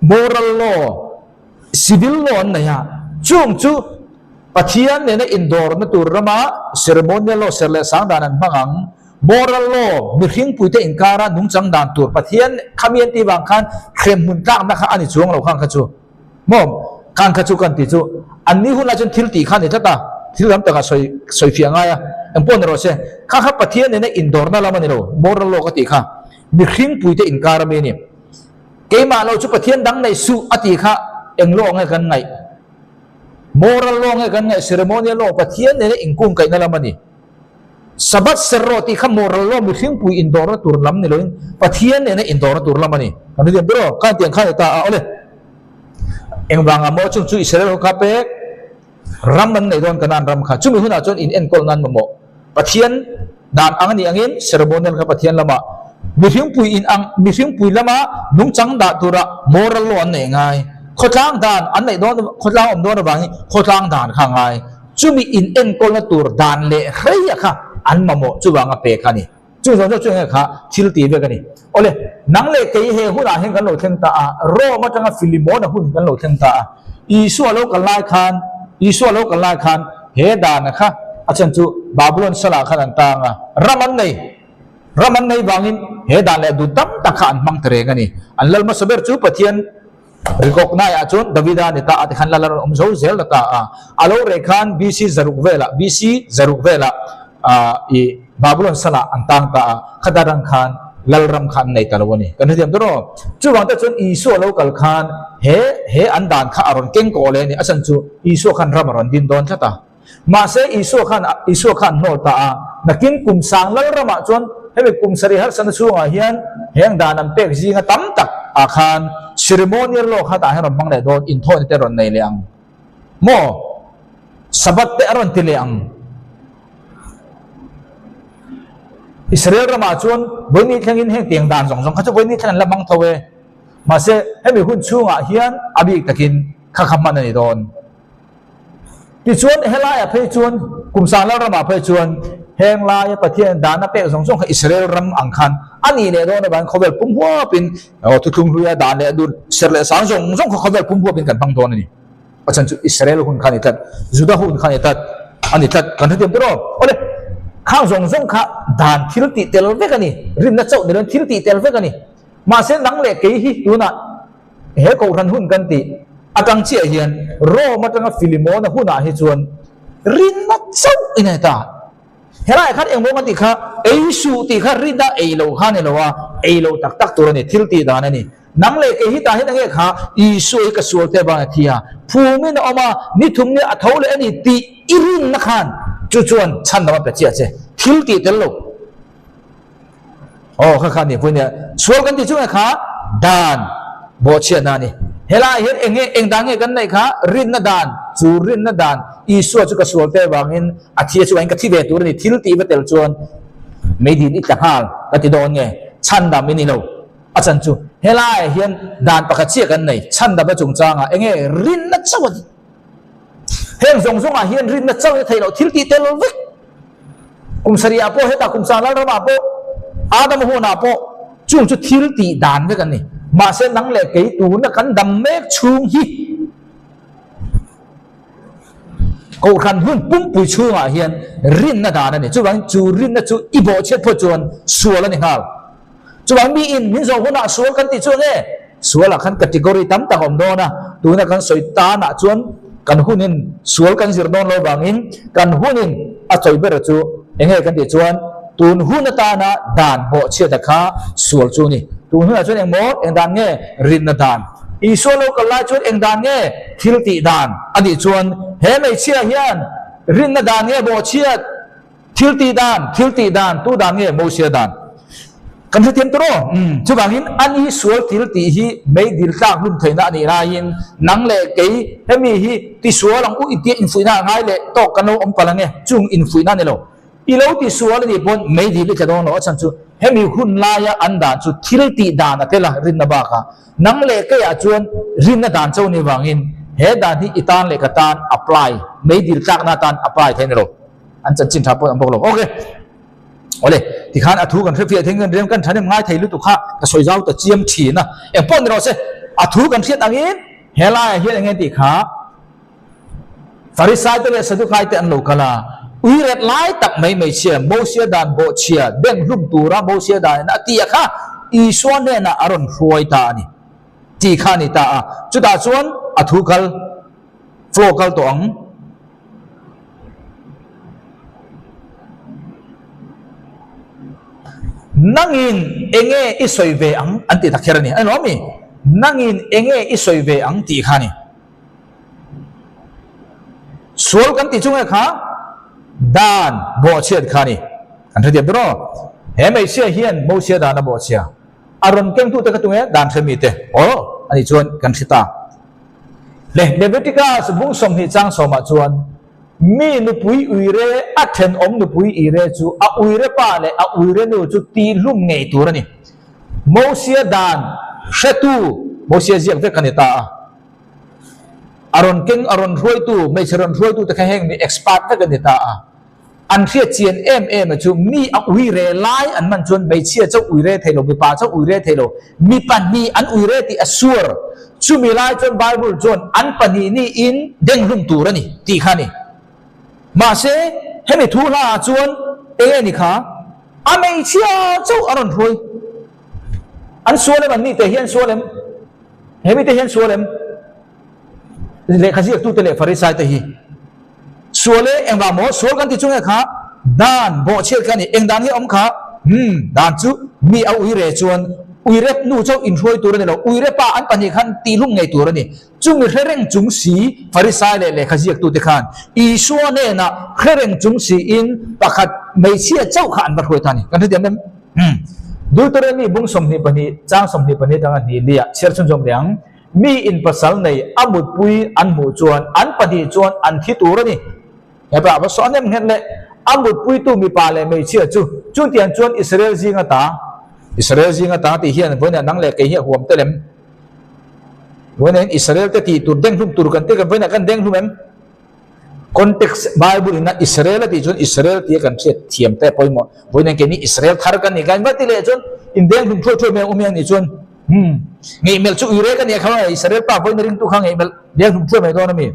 moral law, civil law an nei a. Chung chu Pathian nena indawrna tur rama ceremonial law ser leh sang dan an hmang ang. Moral law, mihring puite inkara nungchang dan tur Pathian khami an tih vang khan hremhmun tlakna kha a ni chuang lo khang kha chu. Maw? Khan kha chu kan tih chu an ni hunah chuan thil tih kha a ni tlat a, thil lam takah sawi sawi fiah ngai a, eng pawh ni rawh se, kha kha Pathian nena indawrna lam a ni lo, moral law ka tih kha, mihring puite inkar ami a ni. Keimah lo chu Pathian dang neih suh a tih kha eng law nge kan ngaih? Moral law nge kan ngaih? Ceremonial law, Pathian nena inkungkaihna lam a ni. Sabbath ser rawh tih kha moral law mihring pui indawrna tur lam ni loin Pathian nena indawrna tur lam a ni. Kan hrethiam ber aw, khan tiang khan ni ta a awle. Engvanga maw chung chu Israel ho kha pek ram an nei dawn Kanaan ram kha. Chumi hunah chuan in enkawl nan mamawh Pathian dan ang a nih angin ceremonial kha Pathian lamah. Mihringpui in ang, mihringpui lama nungchang dah tura moral law an neih ngai. Khawtlang dan an neih dawn, khawtlang awm dawn avangin khawtlang dan kha a ngai. Chumi in enkawlna tur dan leh hreia kha an mamawh chuvanga pe kha a ni. Chu zawng zawng chu enge kha thil tih vek a ni. Awle, nang leh kei he hunah hian kan lo thleng ta a, Rome atanga Filimona hun kan lo thleng ta a. Isua lo kal lai khan, Isua lo kal lai khan he dana kha a chhan chu Babylon salah khan an tang a, ram an nei. Ram an nei vangin he dan leh dun tam tak kha an hmang ta reng a ni. An lal hmasa ber chu Pathian Rikawknaiah chuan Davida ni ta a tikhan lal a rawn awm zo zel ta ta a. A lo reh khan BC zaruk velah, BC zaruk velah i Babylon salah an tang ta a, khata rang khan lal ram kha an nei ta lo a ni. Kan hrethiam tawh rawh. Chuvang te chuan Isua lo kal khan he he an dan kha a rawn keng kawh leh a ni. A chhan chu Isua khan ram a rawn din dawn tlat a. Mahse, Isua khan Isua kha an hnawl ta a, nakin kum sang lal ramah chuan hemi kum sarih harsatna chhungah hian heng dan an pek zinga tam tak ah khan ceremonial law kha tah hian rawn hmang leh dawn, inthawhna te rawn nei leh ang maw? Sabbath te a rawn ti leh ang. Israel ramah chuan vawiini thlengin heng tiang dan zawng zawng kha chu vawiini thleng an la hmang tho e. Mahse, hemi hun chhungah hian a bik takin kha kha hman a ni dawn. Tichuan, helaiah phei chuan, kum sang lal ramah phei chuan, heng laia Pathian dahna pek zawng zawng kha Israel ram ang khan a nih leh dawn avangin khawvel pum huapin, aw thuthlung hluia dan leh dun, ser leh sang zawng zawng kha khawvel pum huapin kan hmang dawn a ni. A chhan chu Israel hun kha a ni tlat, Juda hun kha a ni tlat, a ni tlat, kan hrethiam tawh rawh. Awle, khang zawng zawng kha dan thil tih tel vek a ni, rinna chauh ni loin thil tih tel vek a ni. Mahse, nang leh kei hi tunah, He kohhran hun kan tih atang chiah hian Rome atanga Filimona hunah hi chuan rinna chauh i nei ta. Helaiah khan engmaw kan tih kha ei suh tih kha rinna ei loh kha a ni lo a, ei loh tak tak tur a ni, thil tih dan a ni. Nang leh kei hi tah hian enge kha Isua hi ka sual te vang a thi a, phumin a awm a, ni thum nia a tho leh a ni tih i rinna khan chu chuan chhandam a pe chiah che, thil tih tel lo. Aw kha kha ni pawh nia sual kan tih chu nge kha dan bawhchhiatna a ni. Helaiah hian eng nge eng dan nge kan neih kha rinna dan chu rinna dan Isua chu ka sual te vangin a thi a chuvangin ka thi ve tur a ni thil tih va tel chuan meidin i tla nghal ka ti dawn nge chhandam i ni lo a chan chu helaiah hian dan pakhat chiah kan nei chhandamna chungchangah eng nge rinna chauh a ni. Heng zawng zawngah hian rinna chauh i theih loh thil tih tel vek. Kum sarihah pawh hetah kum sang lalramah pawh Adama hunah pawh chung chu thil tih dan vek an ni. Mahse nang leh kei tuna kan dam mek chhung hi Kohhran hun pumpui chhungah hian rinna dan a ni. Chuvangin chu rinna chu i bawhchhiat phawt chuan sual a ni nghal. Chuvang miin min zawh hunah sual kan tih chu enge? Sualah khan category tam tak a awm dawn a, tuna kan sawi tanah chuan kan hunin sual kan zir dawn lo vangin kan hunin a chawi ber chu enge kan tih chuan tun hun atana dan bawhchhiata kha sual chu a ni. Tun hunah chuan engmaw eng dan nge? Rinna dan. Isua lo kal lai chuan eng dan nge? Thil tih dan a nih chuan he hmeichhia hian rinna dan nge bawhchhiat? Thil tih dan, thil tih dan, tu dan nge Mosia dan? Kan hrethiam tur aw. Umm, chuvangin ani sual thil tih hi meidil tlak hlum theihna a nih laiin nang leh kei hemi hi tisual ang u intia infuihna a ngai leh tawk kan lo awm palh ang e, chung infuihna a ni lo. I lo tisual a nih pawn meidil i tla dawn lo a chhan chu hemi hun laia an dan chu thil tih dan a tel a rinna bakah nang leh keiah chuan rinna dan cho ni vangin he dan hi i tan leh ka tan apply meidil tlakna atan apply theih a ni lo. An chanchin tha pawh an bawk lo. Ok. Awle, tikhan a thu kan hrefiah thei ngen rem kan thanem ngai thei lutuk kha ka sawi zau ta chiam thin a. Eng pawh ni rawh se, a thu kan hriat angin helaiah hian eng nge tih kha Farisai te leh Sadukai te an lo kal a, ui ret lai tak mai hmeichhia Mosia dan bawhchhia beng hlum tura Mosia danin a ti a kha Isua hnenah a rawn hruai ta a ni tih kha a ni ta a. Chutah chuan a thu kal flow kal tawh ang. Nangin enge i sawi ve ang an ti ta kher a ni. A ni lo mi? Nangin enge i sawi ve ang tih kha a ni. Sual kan tih chu nge kha? Dan bawhchhiat kha a ni. Kan hrethiam tur aw. He hmeichhia hian Mosia dan a bawhchhia. A rawn kengtute kha tunge? Dan hre mite. Aw, a nih chuan kan hre ta. Le Leviticus bung 20 chang sawmah chuan mi nupui uire a thenawm nupui ire chu a uire pa leh a uire nu chu tihhlum ngei tur a ni. Mosia dan hretu Mosia ziak vek a ni ta a. A rawn keng, a rawn hruaitu, hmeichhe rawn hruaitu te kha heng mi expert vek a ni ta a. An hriat chian em em a chu mi a ui re lai an man chuan hmeichhia chauh ui re thei lo, mipa chauh ui re thei lo, mi pahnih an ui re tih a suar. Chumi lai chuan Bible chuan an pahnih niin denghlum tur a ni tih kha a ni. Mahse, hemi thu hla ah chuan eng nge ni kha? A hmeichhia chauh a rawn hruai. An sual em? An ni te hi an sual em? He mite hi an sual em? Lehkha ziaktute leh Farisai te hi sual e, engvang maw? Sual kan ti chu nge kha? Dan bawhchhiat kha a ni. Eng dan nge awm kha? Umm, dan chu mi a ui re chuan ui rep nu chauh inhruai tur a ni lo. Ui repa an pahnih khan tihlum ngei tur a ni. Chumi hre reng chung si Farisai leh lehkha ziaktute khan Isua hnenah hre reng chung siin pakhat hmeichhia chauh kha an va hruai ta a ni. Kan hrethiam em? Umm. Deuteronomy bung 22 chang 22 atanga hnih liah chhiar chhunzawm leh ang. Mi in pasal nei a mutpui an hmuh chuan an pahnih chuan an thi tur a ni. Hepa a va sawn em nghet leh a mutpuitu mipa leh hmeichhia chu chutiang chuan Israel zinga ta Israel zinga ta tih hian vawiinah nang leh kei hi a huam tel em? Vawiinah hian Israel te tih tur denghlum tur kan ti kan vawiinah kan denghlum em? Context Bible in a Israel a tih chuan Israel tia kan hriat thiam te pawimawh. Vawiinah keini Israel thar kan nih kan va ti leh chuan indenghlum thuai thuai mai ang awm hian nih chuan hmm ngeihmelh chu uire ka nia kha Israel pa vawiina ringtu kha ngeihmelh denghlum thuai mai dawn a mi.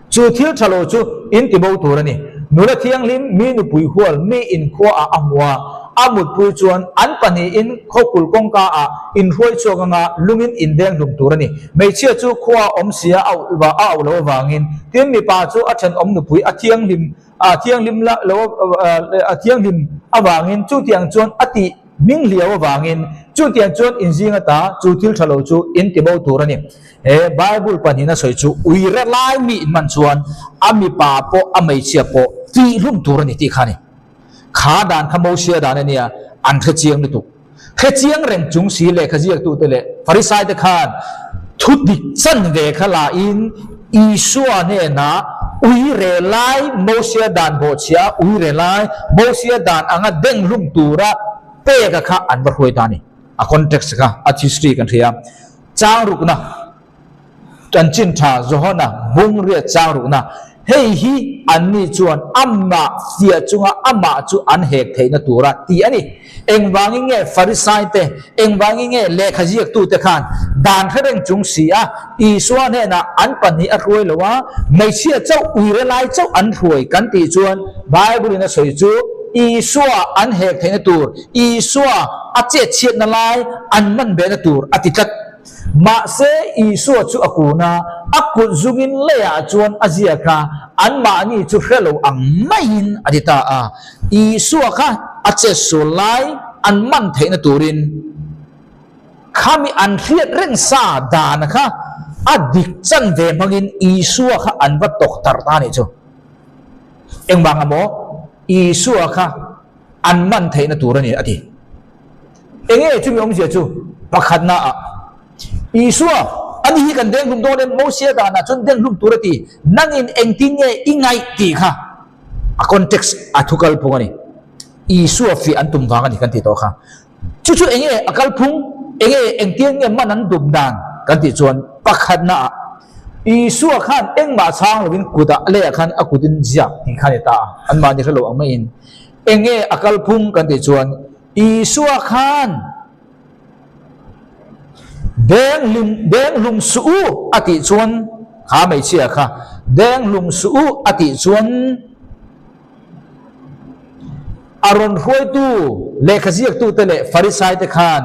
Chu thil tha lo chu in ti bo tur a ni. Nula thianghlim mi nupui hual mi inkhua ah a hmu a, a mutpui chuan an pahnihin khawkul kawngka ah inhruai chhuak anga lungin indenghlum tur a ni. Hmeichhia chu khua awm sia a auh a auh loh avangin tin mipa chu a thenawm nupui a thianghlim a thianghlim la lo a thianghlim avangin chutiang chuan a tih hming hliau avangin chutiang chuan inzing ata chu thil tha lo chu in ti bo tur a ni. He Bible pahnihna sawi chu ui re lai mi in man chuan a mipa pawh a hmeichhia pawh tihhlum tur a ni tih kha a ni. Kha dan kha Mosia dan a nia, an hre chiang lutuk. Hre chiang reng chung si lehkha ziaktute leh Farisaite khan thu dik chan ve kha lahin Isua hnenah ui re lai Mosia dan bawhchhia a ui re lai Mosia dan anga denghlum tura peka kha an va hruai ta a ni. A context kha a history kan hria. Chang rukna. Chanchin tha Johana bungriat chang rukna hei hi anni chuan amah fiah chunga amah chu an hek theihna tura ti a ni. Engvangin nge Farisai te, engvangin nge lehkha ziaktute khan dan hre reng chung si a Isua hnenah an pahnih a hruai lo a, hmeichhia chauh uire lai chauh an hruai kan tih chuan Bible in a sawi chu Isua an hek theihna tur, Isua a chetchhiatna lai an man behna tur a ti tlat. Mahse, Isua chu a kun a, a kut zungin leiah chuan a ziak a, anmahni chu hre lo ang maiin a ti ta a. Isua kha a chetsual lai an man theihna turin khami an hriat reng sa dan kha a dik chan ve hmangin Isua kha an va tawk tarh ta a nih chu. Engvang a maw? Isua kha an man theihna tur a ni a ti. Enge chumi awmzia chu? Pakhatna ah Isua, Ani hi kan denghlum dawn em? Mosia danah chuan denghlum tur a ti. Nangin engtin nge i ngaih tih kha a context a thu kalphung a ni. Isua fiah an tum vang a ni kan tih tawh kha. Chu chu enge a kalphung? Enge engtin nge man an dum dan kan tih chuan pakhatna ah Isua khan engmah chhang lovin kutah leiah khan a kutin ziak tih kha a ni ta a. Anmahni hre lo ang maiin enge a kalphung kan tih chuan Isua khan Denghlum denghlum suh u a tih chuan kha hmeichhia kha denghlum suh u a tih chuan a rawn hruaitu lehkha ziaktute leh Farisaite khan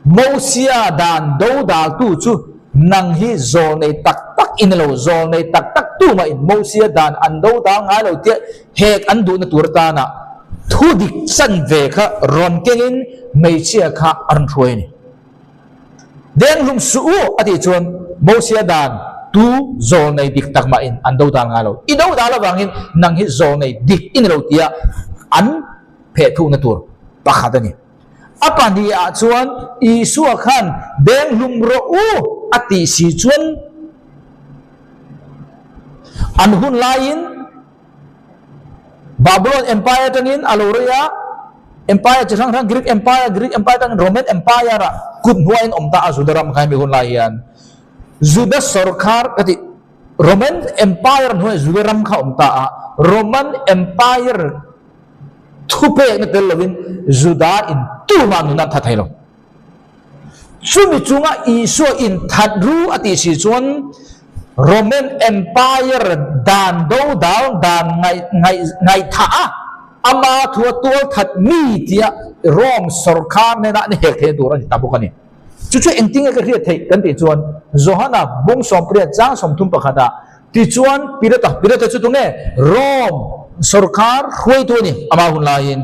Mosia dan dodaltu chu nang hi zawlnei tak tak i ni lo, zawlnei tak tak tumah in Mosia dan an dodal ngai lo tia hek an duhna tur atana thu dik chan ve kha rawn kengin hmeichhia kha a rawn hruai a ni. Denghlum suh u a tih chuan Mosia dan tu zawlnei dik tak mah in an dodal ngai lo, i dodal avangin nang hi zawlnei dik i ni lo tia an phehthukna tur pakhat a ni. A pahnih ah chuan Isua khan denghlum rawh u a tih si chuan an hun laiin Babylon Empire atangin a lo rei a, Empire chi hrang hrang Greek Empire, Greek Empire atangin Roman Empire ah kut hnuaiin awm ta a Juda ram kha hemi hun lai hian Juda sawrkhar ka tih Roman Empire hnuaiah Juda ram kha awm ta a, Roman Empire thupekna tel lovin Juda in tumah nun an tha thei lo. Chumi chunga Isua in that ru a tih si chuan Roman Empire dan do dal dan ngaih ngaih ngaihthah a, ama thua tual that mi tia Rome sawrkhar hnenah an hek theihna tur a ni ta bawk a ni. Chu chu engtin nge ka hriat theih kan tih chuan Johana bung sawmpariat chang 31 ah tichuan Pilata, Pilata chu tunge? Rome sawrkhar hruaitu a ni ama hun laiin.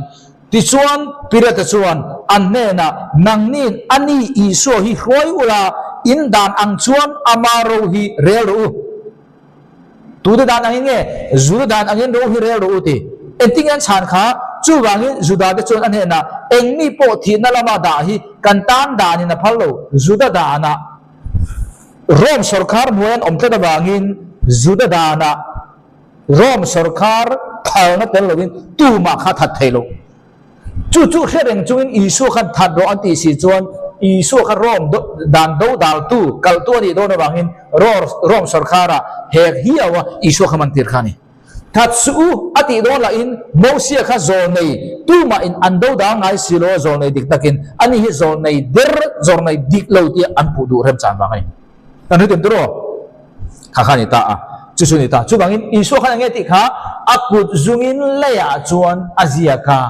Tichuan, Pilata chuan an hnenah, Nangni'n a ni Isua hi hruai ula, in dan ang chuan ama ro hi rel rawh u. Tute dan angin nge? Juda dan angin ro hi rel rawh u ti. Engtin nge an chhan kha? Chuvangin Judate chuan a hnenah, Eng mi pawh thihna lama dah hi kan tan danin a phal lo, Juda danah Rome sawrkhar hnuai an awm tlat avangin Juda danah Rome sawrkhar phalna tel loin tumah kha that thei lo. Chu chu hre reng chungin Isua khan that rawh an tih si chuan Isua kha Rome dan do daltu, kaltu a nih dawn avangin Rome sawrkharah hek hiau a Isua kha man tir kha a ni. That suh u a tih dawn lahin Mosia kha zawlnei tumahin an do dal ngai si lo a zawlnei dik takin ani hi zawlnei der, zawrnei dik lo tia an puh duh remchan vang a ni. Kan hre tum tur aw. Kha kha ni ta a, chu chu ni ta. Chuvangin Isua khan enge tih kha a kut zungin leiah chuan a ziak a,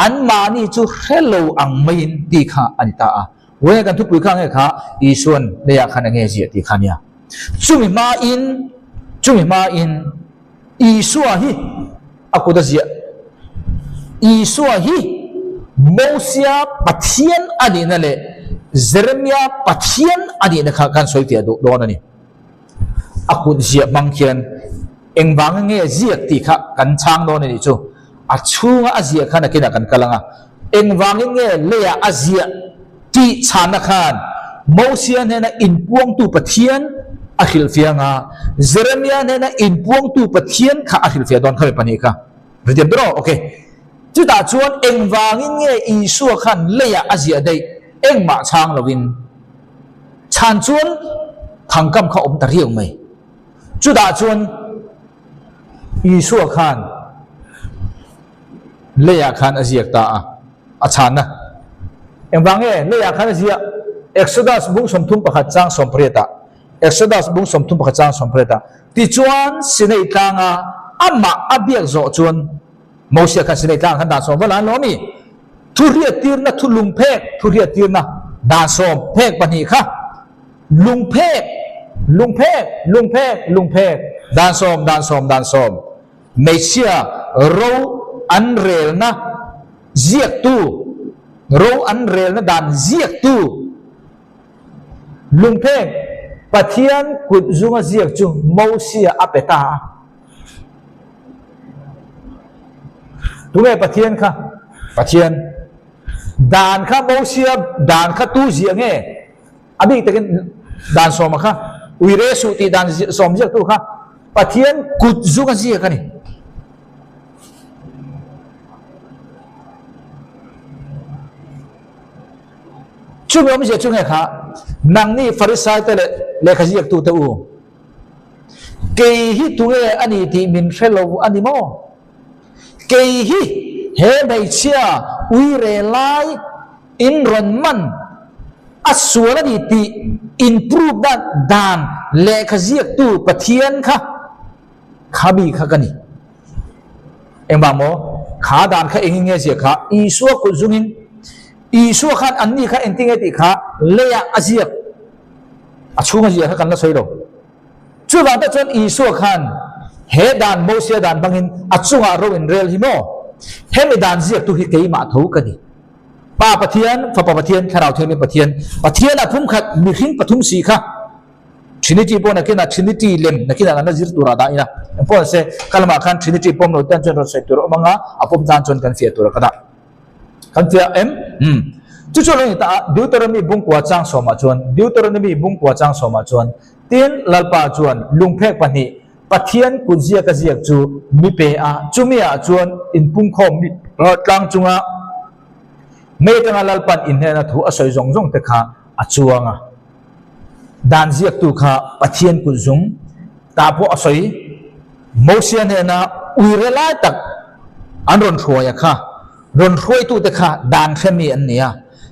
anmahni chu hre lo ang maiin tih kha a ni ta a. Vawiin kan thupui kha nge kha Isuan leiah khan enge ziah tih kha nia. Chumi hmain, chumi hmain Isua hi a kut a ziah. Isua hi Mosia Pathian a nihna leh Jeremia Pathian a nihna kha kan sawi fiah duh dawn a ni. A kut ziah hmang khian engvanga nge ziak tih kha kan chhang dawn a nih chu. A chhunga a ziah kha nakinah kan kal ang a, engvangin nge leiah a ziah tih chhanna khan Mosia hnena inpuangtu Pathian a hrilhfiah ang a, Jeremia hnena inpuangtu Pathian kha a hrilhfiah dawn kha mi pahnih kha. Hrethiam ber aw? Ok. Chutah chuan engvangin nge Isua khan leiah a ziah daih engmah chhang lovin chhan chuan thangkam kha awm ta riau mai. Chutah chuan Isua khan leiah khan a ziak ta a, a chhanna. Engvang nge leiah khan a ziah? Exodus bung 31 chang 18 ah, Exodus bung 31 chang 18 ah, tichuan Sinai tlanga amah a biak zawh chuan Mosia khan Sinai tlangah khan dan sawm va la an lo a mi? Thuhriattirna thu lungphek, thuhriattirna dan sawm phek pahnih kha Lungphek, lungphek, lungphek, lungphek, dan sawm, dan sawm, dan sawm. Hmeichhia ro an relna ziaktu, ro an relna dan ziaktu. Lungphek, Pathian kut zunga ziak chu Mosia a pe ta a. Tunge Pathian kha? Pathian. Dan kha Mosia dan kha tu ziah nge? A bik takin dan sawma kha uire suh tih dan sawm ziaktu kha Pathian kut zung a ziak a ni. Chumi awmzia chu nge kha nangni Farisai te leh lehkha ziaktu te u kei hi tunge a ni tih min hre lo a ni maw? Kei hi he hmeichhia uire lai In rawn man a sual a ni tih in prove na dan lehkha ziaktu Pathian kha kha mi kha ka ni. Engvang maw? Kha dan kha engin nge ziak kha? Isua kut zungin Isua khan anni kha engtin nge tih kha leiah a ziak a chhunga ziak kha kan la sawi lo. Chuvang te chuan Isua khan he dan Mosia dan hmangin a chungah ro in rel hi maw? Hemi dan ziaktu hi keimah tho ka ni. Pa Pathian, Fapa Pathian, Thlarau Thianghlim Pathian, Pathian a phumkhat mihring pathum si kha Trinity pawh nakinah Trinity lem nakinah kan la zir turah dah ila. Engpawh se ka lamah khan Trinity pawm lo tan chuan rawn sawi tur a awm anga a pawm tan chuan kan fiah tur a ka dah. Kan fiah em? Umm. Chu chu lo ni ta a, Deuteronomy bungkua chang sawmah chuan Deuteronomy bungkua chang sawmah chuan tin Lalpa chuan lungphek pahnih Pathian kut ziak a ziak chu mi pe a, chumi ah chuan inpungkhawm mi tlang chunga. Mei atanga Lalpan in hnena thu a sawi zawng zawng te kha a chuang a. Dan ziaktu kha Pathian kut zung tah pawh a sawi. Mosia hnena uire lai tak an rawn hruai a kha, rawn hruaitute kha dan hre mi an ni a.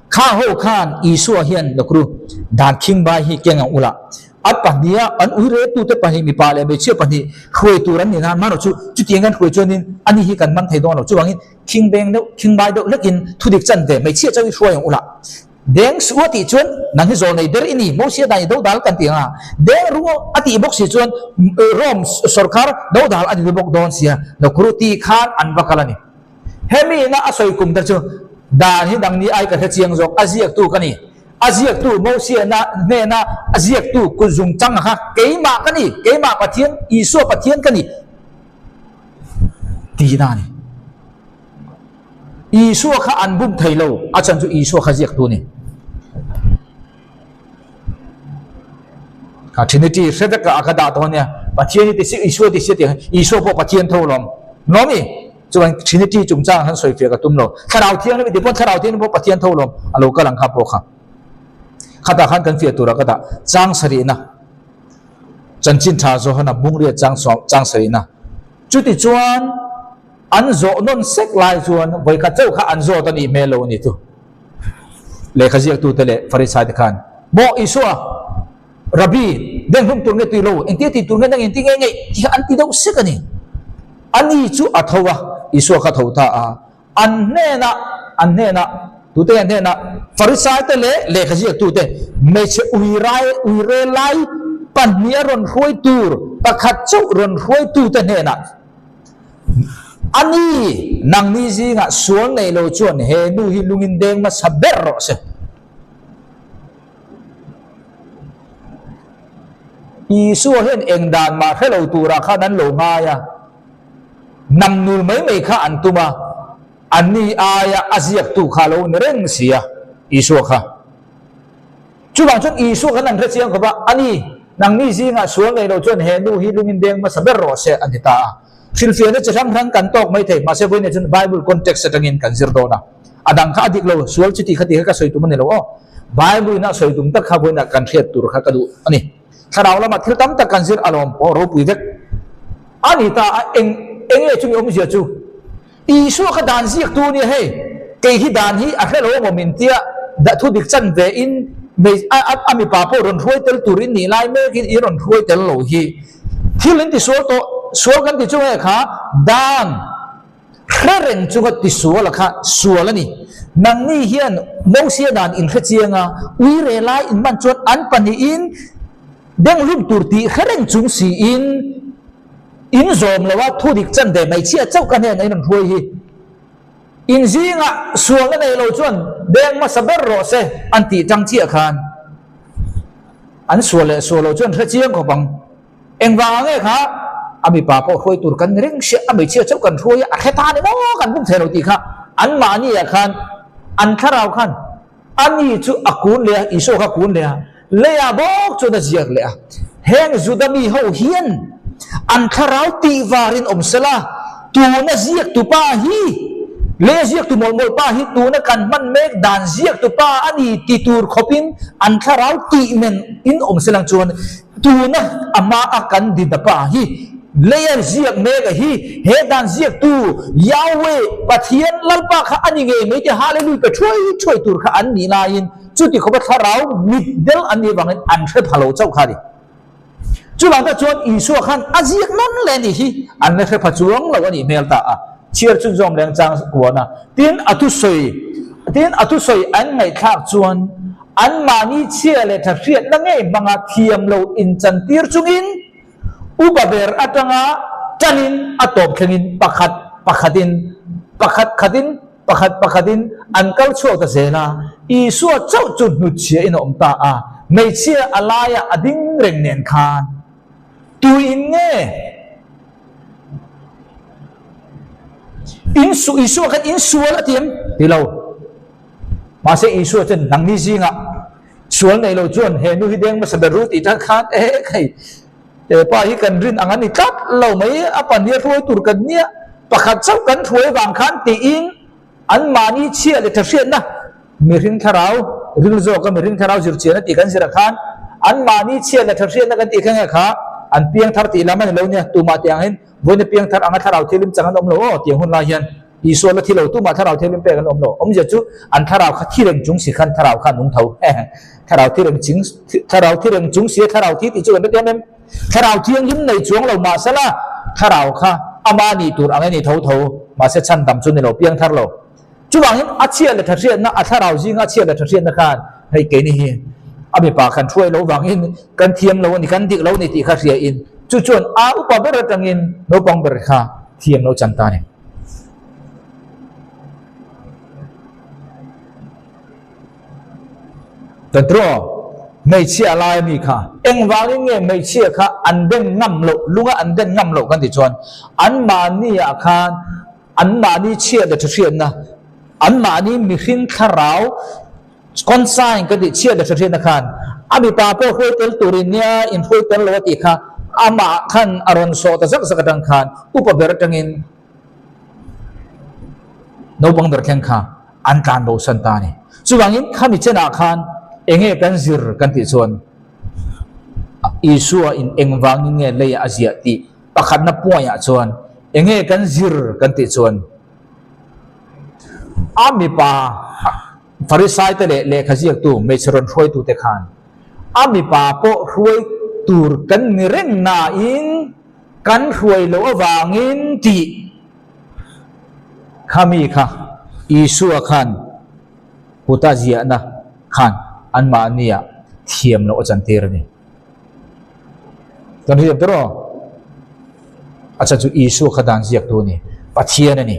Kha ho khan Isua hian Lokru, dan khingbai hi keng ang ula. A pahniha an uiretute pahnih mipa leh hmeichhia pahnih hruai tur an ni nan hmanraw chu chutiang kan hruai chuanin ani hi kan man thei dawn lo. Chuvangin khingbeng deuh, khingbai deuh hlekin thudik chan ve hmeichhia chauh hi hruai ang ula. Deng suh a tih chuan nang hi zawl nei ber i ni, Mosia dan i dodal kan ti ang a. Deng ru a tih bawk si chuan Rome sorkar dodal a ni bawk dawn sia, Nokru tih khan an va kal a ni. Hemi ina a sawi kum te chu dan hi dang ni ai ka hre chiang zawk, a ziaktu ka ni. A ziaktu Mosia hnena a ziaktu kut zung chang kha keimah ka ni, keimah Pathian, Isua Pathian ka ni tihna a ni. Isua kha an bum thei lo, a chhan chu Isua kha ziaktu a ni. Kha Trinity hre vek a ka dah tawh ania, Pathian hi ti si, Isua ti si a tih ang, Isua pawh Pathian tho alawm, lawm i? Chuan Trinity chungchang han sawi fiah ka tum lo. Thlarau Thianghlim i ti pawn Thlarau Thianghlim pawh Pathian tho alawm, a lo kal ang kha pawh kha. Khatah khan kan fiah turah ka dah chang sarihna, Chanchin Tha Johana Bungriat chang chang sarihna. Chutichuan an zawh nawn sek lai chuan vawikhat chauh kha an zawt a nih hmel lo a ni chu. Lehkha ziaktute leh Farisaite khan, Maw Isua, Rabbi, deng hlum tur nge tui lo, engtia tih tur nge nang engti nge ngeih tih kha an ti deuh sek a ni. Ani chu a tho a, Isua kha tho ta a, an hnenah, an hnenah, tute an hnenah, Farisaite leh lehkha ziaktute, hmeichhe uirai, uire lai pahnih a rawn hruai tur, pakhat chauh rawn hruaitute hnenah, Ani, nangni zingah sual nei lo chuan he nu hi lungin deng hmasa ber rawh se. Isua hian eng dan mah hre lo turah khan an lo ngai a, nam nul mai mai kha an tum a, anni aia a ziaktu kha a lo ni reng si a, Isua kha. Chuvang chuan Isua khan an hre chiang khawp a, Ani, nangni zingah sual nei lo chuan he nu hi lungin deng hmasa ber rawh se, a ti ta a. Hrilhfiahna chi hrang hrang kan tawk mai thei, mahse vawiinah chuan Bible context atangin kan zir dawn a. A dang kha a dik lo, sual chuti kha tih kha ka sawi tum a ni lo aw. Bible in a sawi tum tak kha vawiinah kan hriat tur kha ka duh a ni. Thlarau lamah thil tam tak kan zir alawm pawh ropui vek a ni ta a, eng eng nge chumi awmzia chu? Isua kha dan ziak tu a nia hei, kei hi dan hi a hre lo amaw min tia dah thu dik chan ve in a a mipa pawh rawn hruai tel tur in nih lai mek in i rawn hruai tel lo hi thil in tisual tawh, sual kan ti chu nge kha dan hre reng chunga tisual a kha sual a ni. Nangni hian Mosia dan in hre chiang a, uire lai in man chuan an pahnihin denghlum tur tih hre reng chung siin In zawm lo a, thu dik chan ve mai chiah chauh ka hnenah in rawn hruai hi. In zingah sualna nei lo chuan deng hmasa ber rawh se an tih tang chiah khan an sual leh sual lo chuan hre chiang khawp ang. Engvang nge kha a mipa pawh hruai tur kan ni reng sia, a hmeichhia chauh kan hruai a, a hre ta ni maw kan bum thei lo tih kha anmahni ah khan an thlarau khan Ani chu a kun leh a, Isua kha kun leh a, leiah bawk chuan a ziak leh a. Heng Juda mi ho hian an thlarau tih varin awm sela, tuna ziaktu pa hi, leia ziaktu mawlh mawlh pa hi tuna kan hman mek dan ziaktu pa a ni ti tur khawpin an thlarau tih men in awm selang chuan tuna a hma a kan dina pa hi Leia ziak mek a hi, he dan ziaktu Yahweh, Pathian Lalpa kha a ni ngei mai te Hallelui pe thuai thuai tur kha an nih laiin chuti khawpa thlarau mitdel an nih avangin an hre pha lo chauh kha a ni. Chuvang tak chuan Isua khan a ziak nawn leh nih hi an la hre pha chuang lo a nih hmel ta a, chhiar chhunzawm leng chang kuan a. Tin, a thusawi, tin, a thusawi an ngaihthlak chuan anmahni chhia leh tha hriatna ngei hmanga thiam lo inchantir chungin, Upa ber atanga tanin a tawp thlengin pakhat pakhatin, pakhat khatin, pakhat pakhatin an kal chhuak ta zel a. Isua chauh chu hnutchhiahin a awm ta a, hmeichhia a laiah a ding reng nen khan tuin nge in su Isua khan in sual a ti em? Ti lo. Mahse Isua chuan nangni zingah Sual nei lo chuan he nu hi deng hmasa ber ru tih tan khan eh hei he pa hi kan rin ang a ni tlat lo mai, a pahnih a hruai tur kan nia, pakhat chauh kan hruai vang khan tiin Anmahni chhia leh tha hriatna mihring thlarau ril zawka mihring thlarau zir chian a tih kan zirah khan anmahni chhia leh tha hriatna kan tih kha nge kha an piang thar tih lam a ni lo nia. Tumah tih ang hian vawiina piang thar anga thlarau thianghlim chang an awm lo aw tiang hun lai hian Isua la thi lo tumah thlarau thianghlim pek an awm lo. Awmzia chu an thlarau kha thi reng chung si khan thlarau kha a nung tho. Thlarau thi reng ching thlarau thi reng chung si a thlarau thi tih chu kan hrethiam em? Thlarau thianghlim nei chuang lo mahsela thlarau kha ama nih tur ang e ni tho tho, mahse chhandam chu ni lo, piang thar lo. Chuvangin a chhia leh tha hriatna, a thlarau zinga a chhia leh tha hriatna khan hei keini hi a mipa khan hruai lo vangin kan thiam lo a ni, kan dik lo a ni tih kha hria in chu chuan a upa ber atangin naupang ber kha thiam lo chan ta a ni. Petro, Hmeichhia lai ami kha engvangin nge hmeichhia kha an den ngam loh, lunga an den ngam loh kan tih chuan anmahni ah khan anmahni chhia leh tha hriatna, anmahni mihring thlarau consign kan tih chhia leh tha hriatna khan a mipa pawh hruai tel turin nia inhruai tel lo a tih kha amah khan a rawn sawh ta zak zak atang khan upa ber atangin Naupang ber thleng kha an tlan bosan ta a ni. Chuvangin khami chenah khan enge kan zir kan tih chuan Isua in engvangin nge leiah a ziah tih pakhatna puaiah chuan enge kan zir kan tih chuan a mipa Farisai te leh lehkha ziaktu hmeichhe rawn hruaitute khan a mipa pawh hruai tur kan ni reng nain Kan hruai loh avangin tih kha mi kha Isua khan kuta ziahna khan anmahnia thiam loh a chantir a ni. Kan hriat ber aw? A chhan chu Isua kha dan ziaktu a ni, Pathian a ni.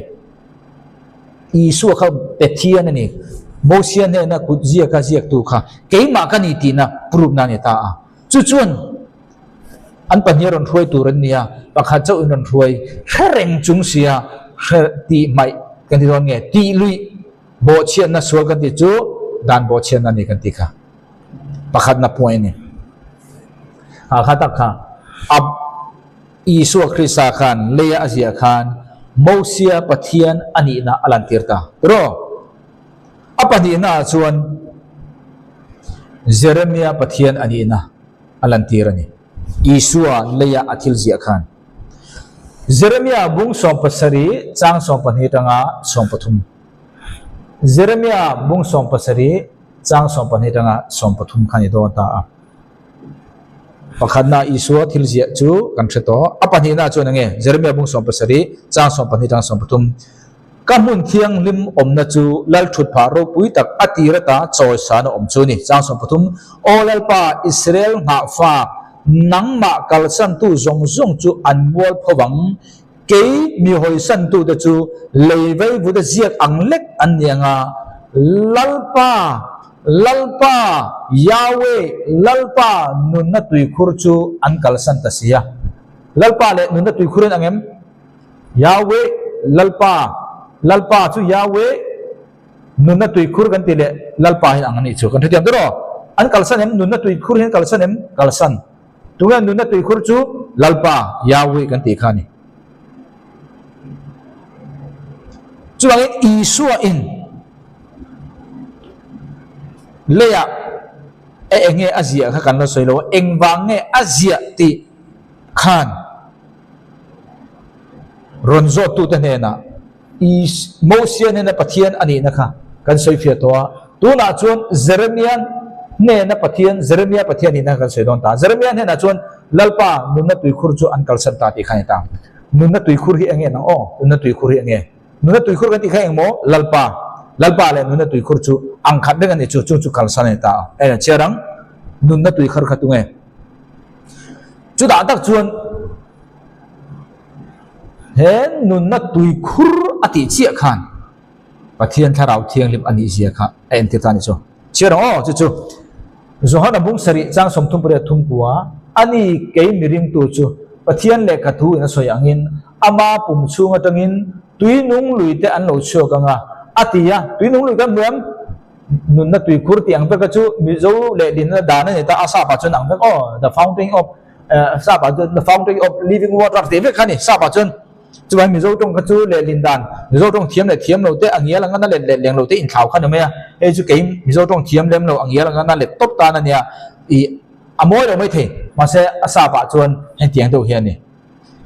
Isua kha Pathian a ni. Mosia hnena kut ziaka ziaktu kha keimah ka ni tihna proof na a ni ta a. Chu chuan An pahnih a rawn hruai tur an ni a, pakhat chauh in rawn hruai hre reng chung sia hre tih hmaih kan ti dawn nge? Tih luih bawhchhiatna sual kan tih chu dan bawhchhiatna a ni kan tih kha pakhatna point a ni. Ha kha tak kha a Isua Krista khan leia a ziah khan Mosia Pathian a nihna a lantir ta. Tiraw? A pahnihna ah chuan Jeremia Pathian a nihna a lantir a ni. Isua leia a thil ziah khan. Jeremia bung 17 chang 12 atanga 13. Jeremia bung 17 chang 12 atanga 13 khan i dawn ta a. Pakhatna Isua thil ziah chu kan hre tawh. A pahnihna chuan enge? Jeremia bung 17 chang 12 atanga 13. Ka hmun thianghlim awmna chu Lalthutphah ropui tak a tir ata chawisan a awm chu a ni. Chang 13, Aw Lalpa, Israel nghahfak, nangmah kalsantu zawng zawng chu an mual pho vang. Kei mi hawisantute chu lei veivuta ziak ang lek an ni ang a. Lalpa, Lalpa, Yahweh, Lalpa nunna tuikhur chu an kalsan ta si a. Lalpa leh nunna tuikhur in ang em? Yahweh, Lalpa, Lalpa chu Yahweh, nunna tuikhur kan tih leh Lalpa hi ang a nih chu. Kan hrethiam tawh rawh. An kalsan em? Nunna tuikhur hi an kalsan em? Kalsan. Tunge nunna tuikhur chu Lalpa, Yahweh kan tih kha a ni. Chuvangin Isua in leiah e enge a ziah kha kan la sawi lo a, engvang nge a ziah tih khan Rawn zawttute hnenah Mosia hnena Pathian a nihna kha kan sawi fiah tawh a. Tunah chuan Jeremia hnena Pathian, Jeremia Pathian nihna kha kan sawi dawn ta. Jeremia hnenah chuan Lalpa nunna tuikhur chu an kalsan ta tih kha a ni ta. Nunna tuikhur hi eng nge nang aw? Nunna tuikhur hi eng nge? Nunna tuikhur kan tih kha eng maw? Lalpa. Lalpa leh nunna tuikhur chu ang khat reng a ni chu, chu chu kalsan a ni ta a. Eng chhiar ang? Nunna tuikhur kha tunge? Chutah tak chuan he nunna tuikhur a tih chiah khan Pathian Thlarau Thianghlim a nih zia kha a entir ta a ni chu. Chhiar ang aw chu chu. Johana bung sarih chang 38 kua a ni kei miringtu chu Pathian lehkha thu in a sawi angin ama pum chhung atangin tui nung lui te an lo chhuak ang a a ti a, tui nung lui kan hmu em? Nunna tuikhur tih ang veka chu Mizo leh dinna dan a ni ta a, sap ah chuan ang vek aw, the fountain of sap ah chuan the fountain of living water tih vek kha a ni sap ah chuan. Chuvangin Mizo tawng kha chu lehlin dan, Mizo tawng thiam leh thiam lo te, a ngial anga na let leh leng lo te inthlau kha ni mai a. Hei chu kei Mizo tawng thiam lem lo, a ngial anga na let tawp tan a nia. Ih a mawi lo mai thei, mahse a sap ah chuan hetiang deuh hi a ni.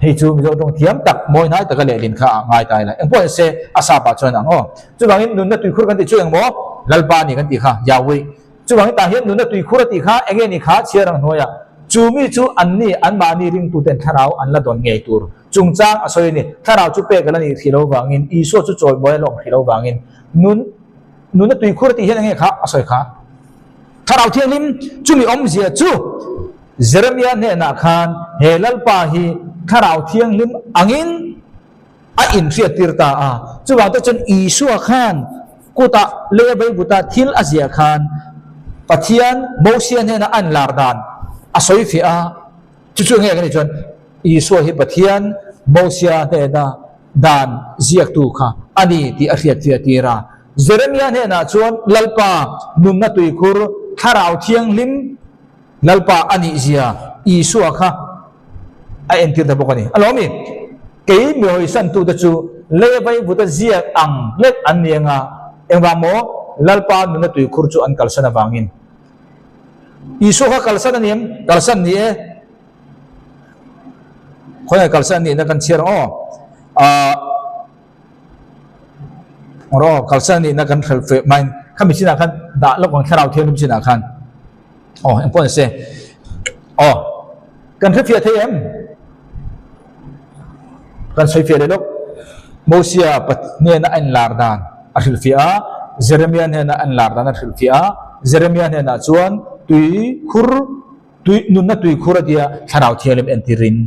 Hei chu Mizo tawng thiam tak, mawi hnai taka lehlin kha a ngai ta ila. Engpawh ni se a sap ah chuan ang aw. Chuvangin nunna tuikhur kan tih chu engmaw? Lalpa a ni kan tih kha, Yahweh. Chuvangin tah hian nunna tuikhur a tih kha eng nge ni kha chhiar ang hnuaiah chu mi chu anni anmahni ringtuten thlarau an la dawn ngei tur chungchang a sawi a ni. Thlarau chu pek a la nih hrih lo vangin Isua chu chawimawi a la awm hrih lo vangin nun nunna tuikhur a tih hian eng nge kha a sawi kha? Thlarau Thianghlim chumi awmzia chu Jeremia hnenah khan he Lalpa hi Thlarau Thianghlim angin a inhriattir ta a. Chuvang te chuan Isua khan kutah lei a veivuta thil a ziah khan Pathian Mosia hnena a inlar dan a sawi fiah a. Chu chu enge kan tih chuan Isua hi Pathian Mosia hnena dan ziaktu kha a ni tih a hriatfiah tir a. Jeremia hnenah chuan Lalpa nunna tuikhur Thlarau Thianghlim Lalpa a nih zia Isua kha a entir ta bawk a ni. A lawm i, kei mi hawisantute chu lei vaivuta ziak ang hlek an ni anga, engvang maw Lalpa nuna tuikhur chu an kalsan avangin. Isua kha kalsan a ni em? Kalsan ni e. Khawnge kalsan a nihna kan chhiar ang aw. Ahh Rawh kalsan a nihna kan hrelh feh hmain khami chinah khan dah lawk ang thlarau thianghlim chinah khan. Aw engpawh ni se. Aw kan hrefiah thei em? Kan sawifiah leh lawk. Mosia hnena a inlar dan a hrilhfiah a, Jeremia hnena a inlar dan a hrilhfiah a, Jeremia hnenah chuan tui khur tui nunna tui khur a tia thlarau thianghlim entirin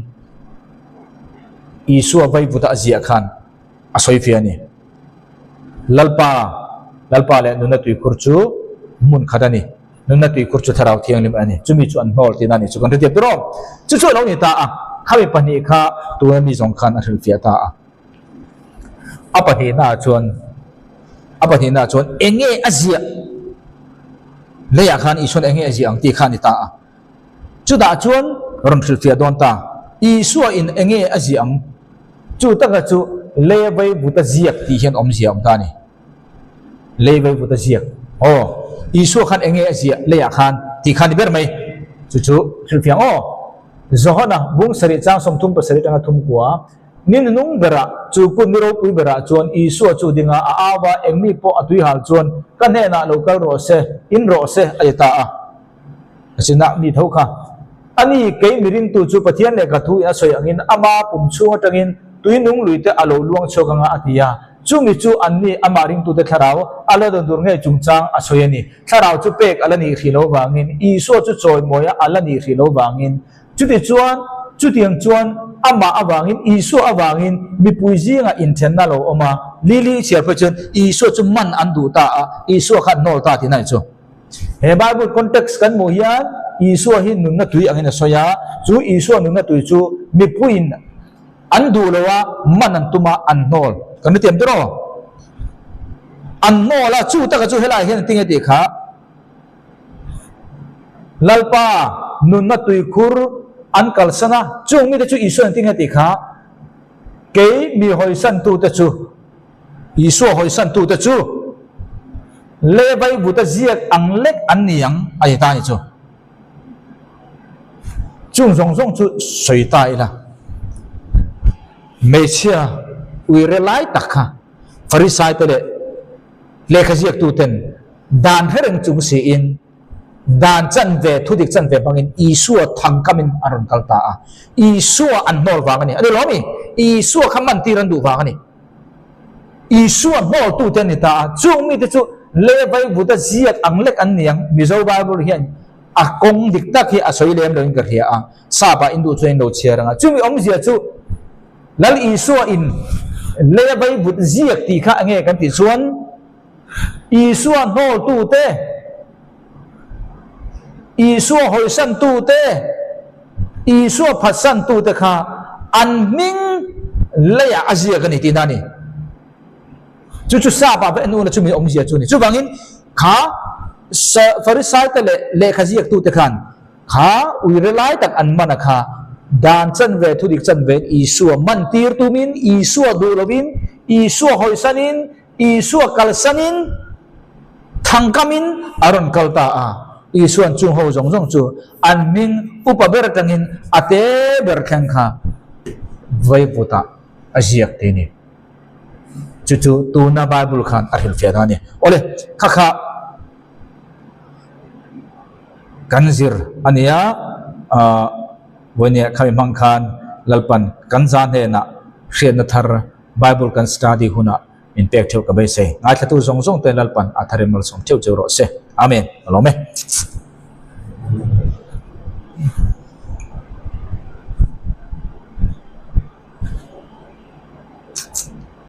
Isua vaivuta a ziah khan a sawifiah a ni. Lalpa, Lalpa leh nunna tuikhur chu hmun khat a ni. Nunna tuikhur chu Thlarau Thianghlim a ni. Chumi chu an hnawl tihna a ni chu kan hrethiam tur awm. Chu chu a lo ni ta a, khami pahnih kha tuna mi zawng khan a hrilhfiah ta a. A pahnihnaah chuan, a pahnihnaah chuan eng nge a ziah? Leiah khan Isua'n eng nge a ziah ang tih kha a ni ta a. Chutah chuan rawn hrilhfiah dawn ta. Isua in eng nge a ziah ang? Chu taka chu lei vaivut a ziak tih hian awmzia a awm ta a ni. Lei vaivut a ziak. Aw, Isua khan eng nge a ziah leiah khan tih kha a ni ber mai. Chu chu hrilhfiah ang aw. Johana bung sarih chang 37 atanga thum kua, Ni nunung berah, chu kut ni ropui berah chuan Isua chu dinga a au a, eng mi pawh a tuihal chuan ka hnenah lo kal rawh se, in rawh se a ti ta a. A sinah mi tho kha, A ni, kei mi ringtu chu Pathian lehkha thu in a sawi angin ama pum chhung atangin tui nung lui te a lo luang chhuak anga a ti a. Chumi chu an ni amah ringtute thlarau a la dawn tur ngei chungchang a sawi a ni. Thlarau chu pek a la nih hrih lo vangin, Isua chu chawimawia a la nih hrih lo vangin, chutichuan, chutiang chuan amah avangin, Isua avangin mipui zingah inthenna a lo awm a. Lili i chhiar phei chuan Isua chu man an duh ta a, Isua kha an hnawl ta tihna a ni chu. He Bible context kan hmuh hian Isua hi nunna tui angin a sawi a, chu Isua nunna tui chu mipuiin an duh lo a, man an tum a, an hnawl. Kan hrethiam tur aw? An hnawl a, chu taka chu helaiah hian engtin nge tih kha? Lalpa nunna tuikhur an kalsan a, chung mite chu Isua engtin nge tih kha? Kei mi hawisantute chu Isua hawisantute chu lei vaivuta ziak ang lek an ni ang a ti ta a ni chu. Chung zawng zawng chu sawi ta ila. Hmeichhia uire lai tak kha Farisaite leh lehkha ziaktuten dan hre reng chung siin Dan chanve, thudik chanve hmangin Isua thangkamin an rawn kal ta a. Isua an hnawl vang a ni. A ni lo mi? Isua kha mantir an duh vang a ni. Isua hnawltute an ni ta a. Chung mite chu Levi vuta ziak ang lek an ni ang. Mizo Bible hian a kawng dik tak hi a sawi lem loin ka hria a. Sapa in duh chuan in lo chhiar ang a. Chumi awmzia chu Lal Isua in Levi vut ziak tih kha enge kan tih chuan Isua hnawltute, Isua hawisantute, Isua phatsantute kha an hming leiah a ziak a ni tihna a ni. Chu chu sap ah en una chumi awmzia chu a ni. Chuvangin kha Farisaite leh lehkha ziaktute khan kha uire lai tak an man a kha. Dan chanve, thudik chanvein Isua mantir tumin, Isua duh lovin, Isua hawisanin, Isua kalsanin, thangkamin a rawn kal ta a. Isua'n chung ho zawng zawng chu an hming upa ber atangin a te ber thleng kha vaivutah a ziak tih a ni. Chu chu tuna Bible khan a hrilhfiah dan a ni. Awle, kha kha kan zir a nia, ah vawinia khami hmang khan Lalpan kan za hnenah hriatna thar Bible kan study hunah min pek theuh ka beisei. Ngaithlatu zawng zawng te Lalpan a tharin malsawm theuh cheu rawh se. Amen. Ka lawm e.